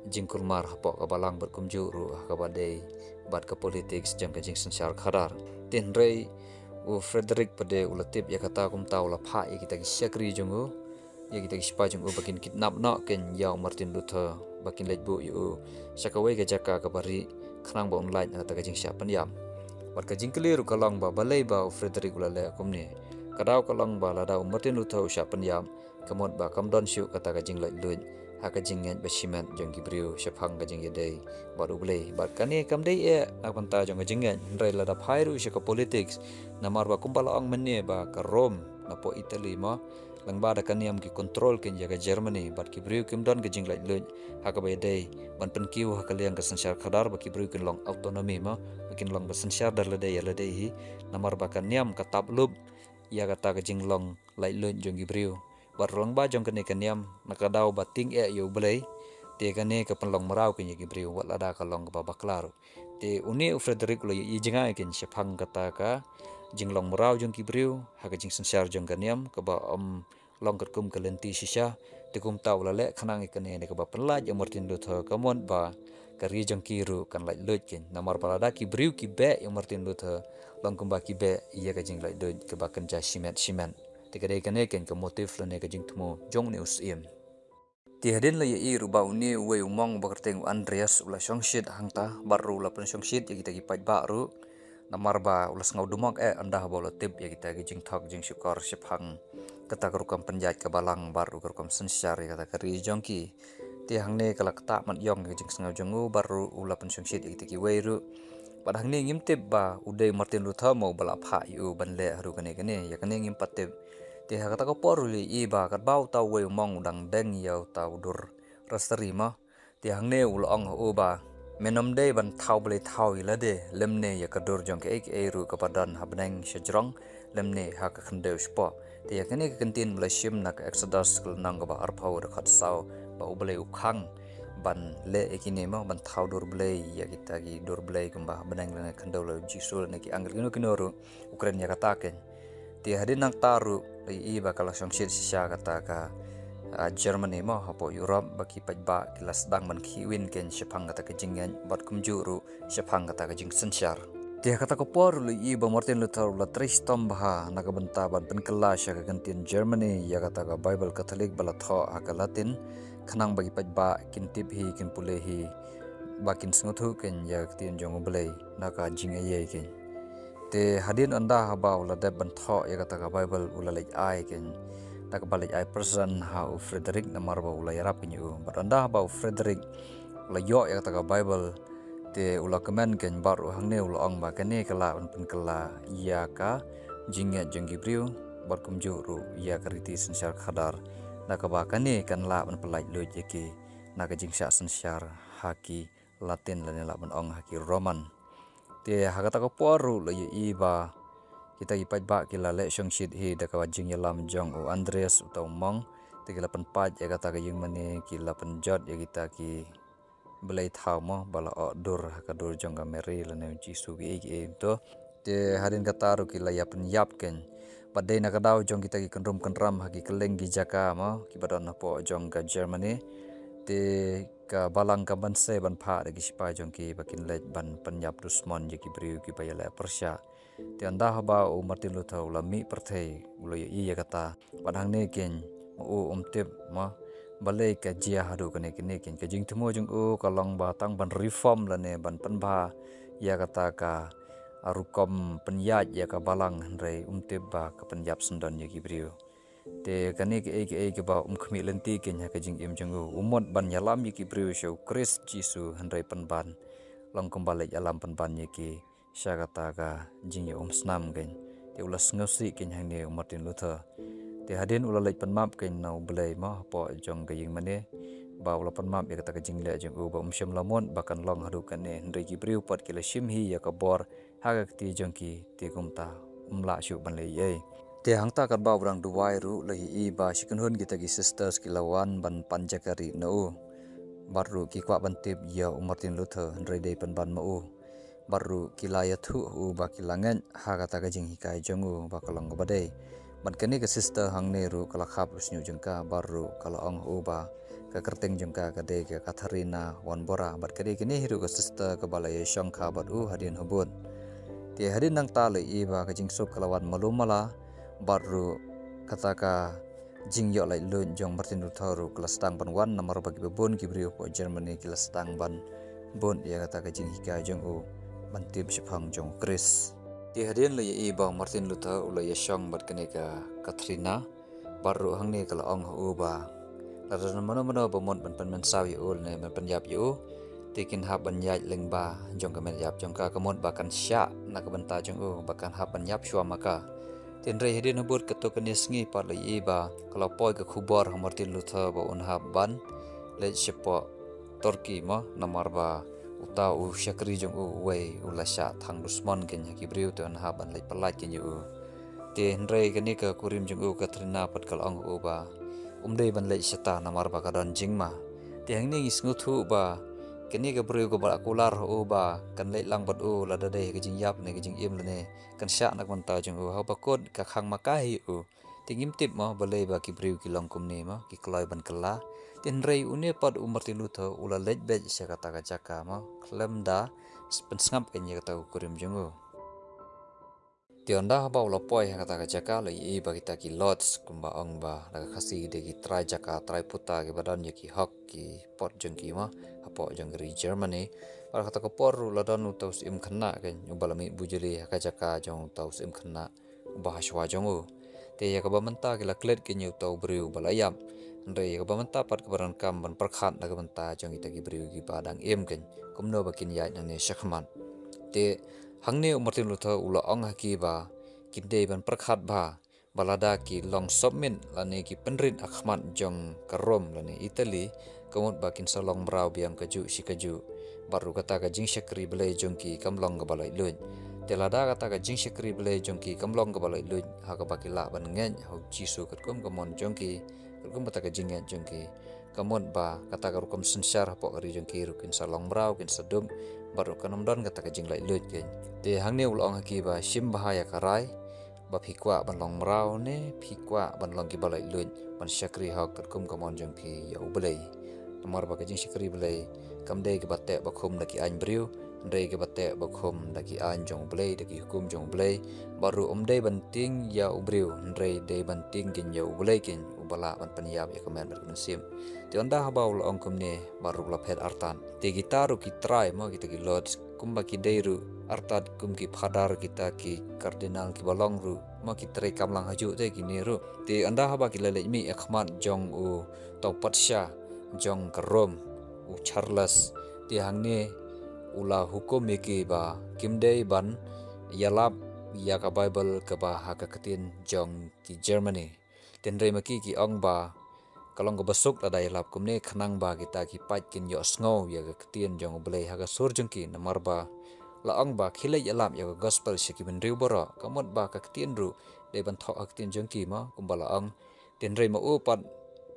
jingkulmar hapoh ka balang bad kumjuh ruh ha kaba dei bad ka politics jong ka jingsynshar khadar. Te hynrei u Frederick pat de u la tip ïa kata, kumta u la phah ïa kita ki shakri jong u, ïa kita ki shipai jong u ba kin kidnap noh kein ïa u Martin Luther, ba kin leit buh ïa u sha kawei ka jaka kaba rieh khnang ba un lait na kata ka jingshah pynïap. Bad ka jingkylli ruh ka long ba balei ba u Frederick u la leh kumne. Ka daw ka long ba lada u Martin Luther u shah pynïap, ka mut ba kam don shuh kata ka jinglaitluid ha ka jingngeit ba shimet jong ki briew shaphang ka jingïadei bad U Blei. Bad kane kam dei eh na ka bynta jong ka jingngeit, hynrei lada phai ruh sha ka politics, namar ba kumba la ong mynne ba ka Rome napoh Italy mo, lyngba da ka niam ki control kein ïa ka Germany, bad ki briew kim don ka jinglaitluid ha kaba ïadei ban pynkiew ha ka liang ka synshar khadar ba ki briew kin long autonomy mo, ba kin long ba synshar da lade ïa lade hi, namar ba ka niam ka tap lup ïa kata ka jinglong laitluid jong ki briew. Bad lyngba jong kane ka niam, na ka daw ba tieng eh ïa U Blei, te kane ka pynlong mraw kein ïa ki briew wat lada ka long kaba bakla ruh. Te une u Frederick u la ïohi jngai kein shaphang kata ka jinglong mraw jong ki briew ha ka jingsynshar jong ka niam kaba ym long katkum ka lynti shisha. Te kumta u la leh khnang ïa kane ne kaba pynlait ïa u Martin Luther, ka mut ba ka ri jong ki ruh kan laitluid kein. Namar ba lada ki briew ki beh ïa u Martin Luther, long kumba ki beh ïa ka jinglaitluid kaba kynja shimet shimet. Te ka dei kane kein ka motive lane ka jingthmu jong une u syiem. Te hadien la ïohi ruh ba une uwei u monk uba kyrteng u Andreas u la shongshit hangta, bad ruh u la pynshongshit ïa kita ki paidbah ruh, namar ba u la sngew dumok eh ynda haba u la tip ïa kita ki jingthok jingshukor shaphang kata ka rukom pynïaid ka balang bad ruh ka rukom synshar ïa kata ka ri jong ki. Te hangne ka la ktah mat ïong ïa ka jingsngew jong u, bad ruh u la pynshongshit ïa kita kiwei ruh. Bad hangne ngim tip ba u dei Martin Luther mo uba la phah ïa u ban leh haduh kane kane, ïa kane ngim pat tip. Te ha kata ka por ruh la ïohi ba katba uta uwei u monk u dang deng ïa uta u dur rosary mo, te hangne u la ong ha u ba, men ym dei ban thaw blei thaw ïa lade, lymne ïa ka dur jong kaei kaei ruh kaba don ha bneng shajrong, lymne ha ka khyndew shapoh. Te ïa kane ka kyntien ba la shim na ka Exodus ka lynnong kaba arphew dkhot saw, ba U Blei u khang ban leh ïa kine mo, ban thaw dur blei ïa kita ki dur blei kumba ha bneng lane khyndew lane Jisu lane ki angel kino kino ruh u kren ïa kata kein. Te hadien nangta ruh la ïohi ba ka la shongshit shisha kata ka, ah, Germany mo, hapoh Europe, ba ki paidbah ki la sdang ban khih win kein shaphang kata ka jingngeit bad kumjuh ruh shaphang kata ka jingsynshar. Te ha kata ka por ruh la ïohi ba Martin Luther u la trei shitom bha na ka bynta ban pynkylla sha ka kyntien Germany ïa kata ka Baibl Katholik ba la thoh ha ka Latin, khnang ba ki paidbah kin tip hi, kin pule hi, ba kin sngewthuh kein ïa ka ktien jong U Blei na ka jingaiei kein. Te hadien ynda haba u la dep ban thoh ïa kata ka Baibl, u la leit ai kein da kaba leit ai present ha u Frederick, namar ba u la ïarap kein ïa u. Bad ynda haba u Frederick u la ïoh ïa kata ka Baibl, te u la kmen kein bad ruh hangne u la ong ba kane ka lah ban pynkylla ïa ka jingngeit jong ki briew bad kumjuh ruh ïa ka riti synshar khadar, da kaba kane kan lah ban pyllait luid ïa ki na ka jingshah synshar ha ki Latin lane lah ban ong ha ki Roman. Te ha kata ka por ruh la ïohi ba kita ki paidbah ki la leh shongshit hi da kaba jingïalam jong u Andreas uta u monk. Te ki la pynpait ïa kata ka ïingmane, ki la pynjot ïa kita ki blei thaw mo ba la ïoh dur ha ka dur jong ka Mary lane u Jisu, kiei kiei to. Te hadien kata ruh ki la ïa pynïap kein. Bad dei na ka daw jong kita ki kynrum kynram ha ki kylleng ki jaka mo kiba don hapoh jong ka Germany, te ka balang kam banse ban phah da ki shipai jong ki ba kin leit ban pynïap dusmon ïa ki briew kiba ïaleh pyrshah. Te ynda haba u Martin Luther u la mih pyrthei, u la ïohi ïa kata. Bad hangne kein ma u um tip mo balei ka jia haduh kane kane kein. Ka jingthmu jong u ka long ba tang ban reform lane ban pynbha ïa kata ka rukom pynïaid ïa ka balang, hynrei um tip ba ka pynïap syndon ïa ki briew. Te kane kaei kaei kaba um khmih lynti kein ha ka jingim jong u. U mut ban ïalam ïa ki briew sha u Khrist Jisu, hynrei pynban long kumba leit ïalam pynban ïa ki sha kata ka jingïaumsnam kein. Te u la sngewsih kein hangne u Martin Luther. Te hadien u la leit pynmap kein na U Blei mo hapoh jong ka ïingmane, ba u la pynmap ïa kata ka jingleh jong u ba um shym la mut ba kan long haduh kane, hynrei ki briew pat ki la shim hi ïa ka bor ha ka kti jong ki, te kumta um lah shuh ban leh ei ei. Te hangta katba u dang duwai ruh la ïohi ba shi kynhun kita ki sisters ki la wan ban pan jaka rieh na u. Bad ruh ki kwah ban tip ïa u Martin Luther, hynrei dei pynban ma u. Bad ruh ki la ïathuh ha u ba ki la ngeit ha kata ka jinghikai jong u ba ka long kaba dei. Bad kane ka sister hangne ruh ka la khap u shñiuh jong ka, bad ruh ka la ong ha u ba ka kyrteng jong ka ka dei ka Katharina Wanbora. Bad ka dei kane hi ruh ka sister kaba la ïashong kha bad u hadien habud. Te hadien nangta la ïohi ba ka jingsuk ka la wan malu mala, bad ruh kata ka jingïoh laitluid jong Martin Luther ruh ka la sdang ban wan, namar ba kiba bun ki briew hapoh Germany ki la sdang ban bud ïa kata ka jinghikai jong u ban tip shaphang jong u Khrist. Te hadien la ïohi ba u Martin Luther u la ïashong bad kane ka Katharina, bad ruh hangne ka la ong ha u ba lada don mano mano ba mut ban pynmynsaw ïa u lane ban pynïap ïa u, te kin hap ban ïaid lyngba jong ka met ïap jong ka, ka mut ba kan shah na ka bynta jong u, ba kan hap ban ïap shuwa ma ka. Te hynrei hadien habud kato kane sngi pat la ïohi ba ka la poi ka khubor ha u Martin Luther ba un hap ban leit shapoh Turkey mo, namar ba uta u shakri jong u uwei u la shah thang dusmon kein ha ki briew, te un hap ban leit pyllait kein ïa u. Te hynrei kane ka kurim jong u Katharina pat ka la ong ha u ba um dei ban leit shata namar ba ka don jingma. Te hangne ngi sngewthuh ba kane ka briew kaba la kular ha u ba kan leit lang bad u lada dei ha ka jingïap ne ka jingim lane kan shah na ka bynta jong u, haba kut ka khang ma ka hi u. Te ngim tip mo balei ba ki briew ki long kumne mo, ki kloi ban kylla. Te hynrei une pat u Martin Luther u la leit beit sha kata ka jaka mo khlem da pynsngap kein ïa kata ka kurim jong u. Te ynda haba u la poi ha kata ka jaka la ïohi ba kita ki Lords, kumba ong ba da ka Khasi dei ki trai jaka trai puta kiba don ïa ki hok ki pot jong ki mo hapoh jong ka ri Germany. Bad ha kata ka por ruh la don uta u syiem khynnah kein uba la mih bujli ha ka jaka jong uta u syiem khynnah uba hashwa jong u. Te ïa kaba mynta ki la klet kein ïa uta u briew uba la ïap. Hynrei ïa kaba mynta pat kaba donkam ban pyrkhat na ka bynta jong kita ki briew kiba dang im kein, kumno ba kin ïaid nangne shakhmat. Te hangne u Martin Luther u la ong ha ki ba kin dei ban pyrkhat bha ba lada ki long submit lane ki pynrit ha khmat jong ka Rome lane Italy, ka mut ba kin sa long mraw biang kajuh shi kajuh. Bad ruh kata ka jingshakri Blei jong ki kam long kaba laitluid. Te lada kata ka jingshakri Blei jong ki kam long kaba laitluid, ha kaba ki lah ban ngeit ha u Jisu katkum ka mon jong ki, katkum kata ka jingngeit jong ki, Ka mut ba kata ka rukom synshar hapoh ka ri jong ki ruh kin sa long mraw, kin sa duk, bad ruh kan ym don kata ka jinglaitluid kein. Te hangne u la ong ha ki ba shim bha ïa ka rai, ba phi kwah ban long mraw ne phi kwah ban long kiba laitluid, ban shakri hok katkum ka mon jong phi ïa U Blei. Namar ba ka jingshakri Blei kam dei kaba teh ba khum da ki aiñ briew, hynrei kaba teh ba khum da ki aiñ jong U Blei, da ki hukum jong U Blei. Bad ruh ym dei ban tieng ïa u briew, hynrei dei ban tieng kein ïa U Blei kein, uba lah ban pynïap ïa ka met bad ka mynsiem. Te ynda haba u la ong kumne, bad ruh la phet artat. Te kita ruh ki trai mo, kita ki lords, kumba ki dei ruh artat kum ki phadar, kita ki kardinal kiba long ruh mo, ki treikam lang hajuh te kine ruh. Te ynda haba ki la leit mih ïa khmat jong uto u patsha jong ka Rom, u Charles, te hangne u la hukum ïa ki ba kim dei ban ïalap ïa ka Baibl kaba ha ka ktien jong ki Germany. Te hynrei ma ki ki ong ba ka long kaba suk lada ïalap kumne, khnang ba kita ki paid kin ïohsngew ïa ka ktien jong U Blei ha ka sur jong ki, namar ba la ong ba khie leit ïalap ïa ka gospel sha ki bynriew baroh, ka mut ba ka ktien ruh dei ban thoh ha ka ktien jong ki mo, kumba la ong. Te hynrei ma u pat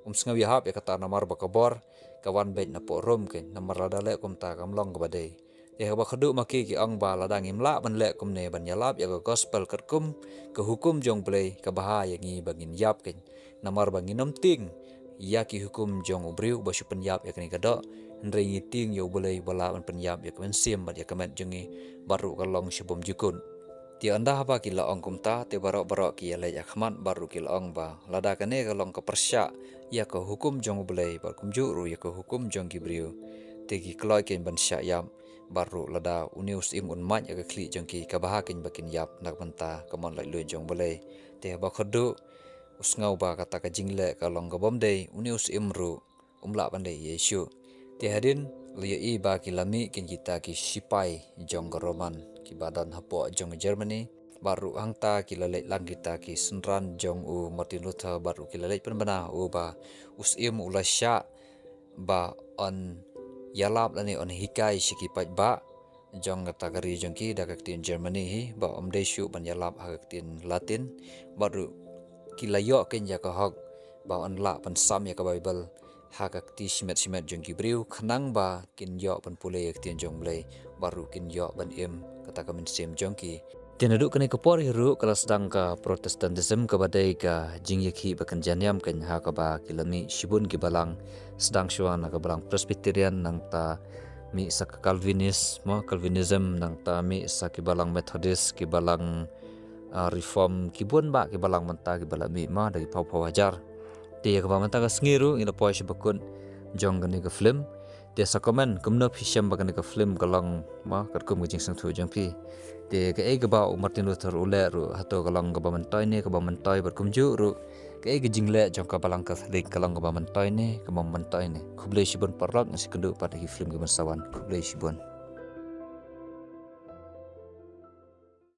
um sngew ïahap ïa kata, namar ba ka bor ka wan beit napoh Rom kein, namar lada leh kumta kam long kaba dei. Te haba khadduh ma ki ki ong ba lada ngim lah ban leh kumne, ban ïalap ïa ka gospel katkum ka hukum jong U Blei, ka bha ïa ngi ba ngin ïap kein, namar ba ngin ym tieng ïa ki hukum jong u briew ba shu pynïap ïa kane ka doh, hynrei ngi tieng ïa U Blei ba lah ban pynïap ïa ka mynsiem bad ïa ka met jong ngi, bad ruh ka long sha bymjukut. Te ynda haba ki la ong kumta, te baroh baroh ki ïaleit ïa khmat bad ruh ki la ong ba lada kane ka long ka pyrshah ïa ka hukum jong U Blei bad kumjuh ruh ïa ka hukum jong ki briew, te ki kloi kein ban shah ïap, bad ruh lada une u syiem un mad ïa ka khlieh jong ki, ka bha kein ba kin ïap na ka bynta ka mon laitluid jong U Blei. Te haba khadduh u sngew ba kata ka jingleh ka long ka bym dei, une u syiem ruh um lah ban leh ei ei shuh. Te hadien la ïohi ba ki la mih kein kita ki sipai jong ka Roman kiba don hapoh jong Germany, bad ruh hangta ki la leit lang kita ki synran jong u Martin Luther, bad ruh ki la leit pynbna u ba u syiem u la shah ba yn ïalap lane yn hikai sha ki paidbah jong kata ka ri jong ki da ka ktien Germany hi, ba ym dei shuh ban ïalap ha ka ktien Latin. Bad ruh ki la ïoh kein ïa ka hok ba yn lah pynsam ïa ka Baibl ha ka kti shimet shimet jong ki briew, khnang ba kin ïoh ban pule ïa ka ktien jong U Blei, bad ruh kin ïoh ban im kata ka mynsiem jong ki. Te naduh kane ka por hi ruh ka la sdang ka Protestantism, kaba dei ka jingïakhih ba kynja niam kein, ha kaba ki la mih shibun ki balang, sdang shuwa na ka balang Presbyterian, nangta mih sa ka Calvinist mo, Calvinism, nangta mih sa ki balang Methodist, ki balang, ah, Reform, ki bun bah ki balang mynta kiba la mih mo, da ki phew phew hajar. Te ïa kaba mynta ka sngi ruh ngi la poi sha bakut jong kane ka film. Te sa comment kumno phi shem ba kane ka film ka long mo katkum ka jingsngewthuh jong phi. Te kaei kaba u Martin Luther u leh ruh, hato ka long kaba myntoi ne kaba ym myntoi, bad kumjuh ruh kaei ka jingleh jong ka balang Katholik, ka long kaba myntoi ne kaba ym myntoi ne. Khublei shibun paralok, ngin sa ïakynduh pat ha ki film kiban sa wan. Khublei shibun.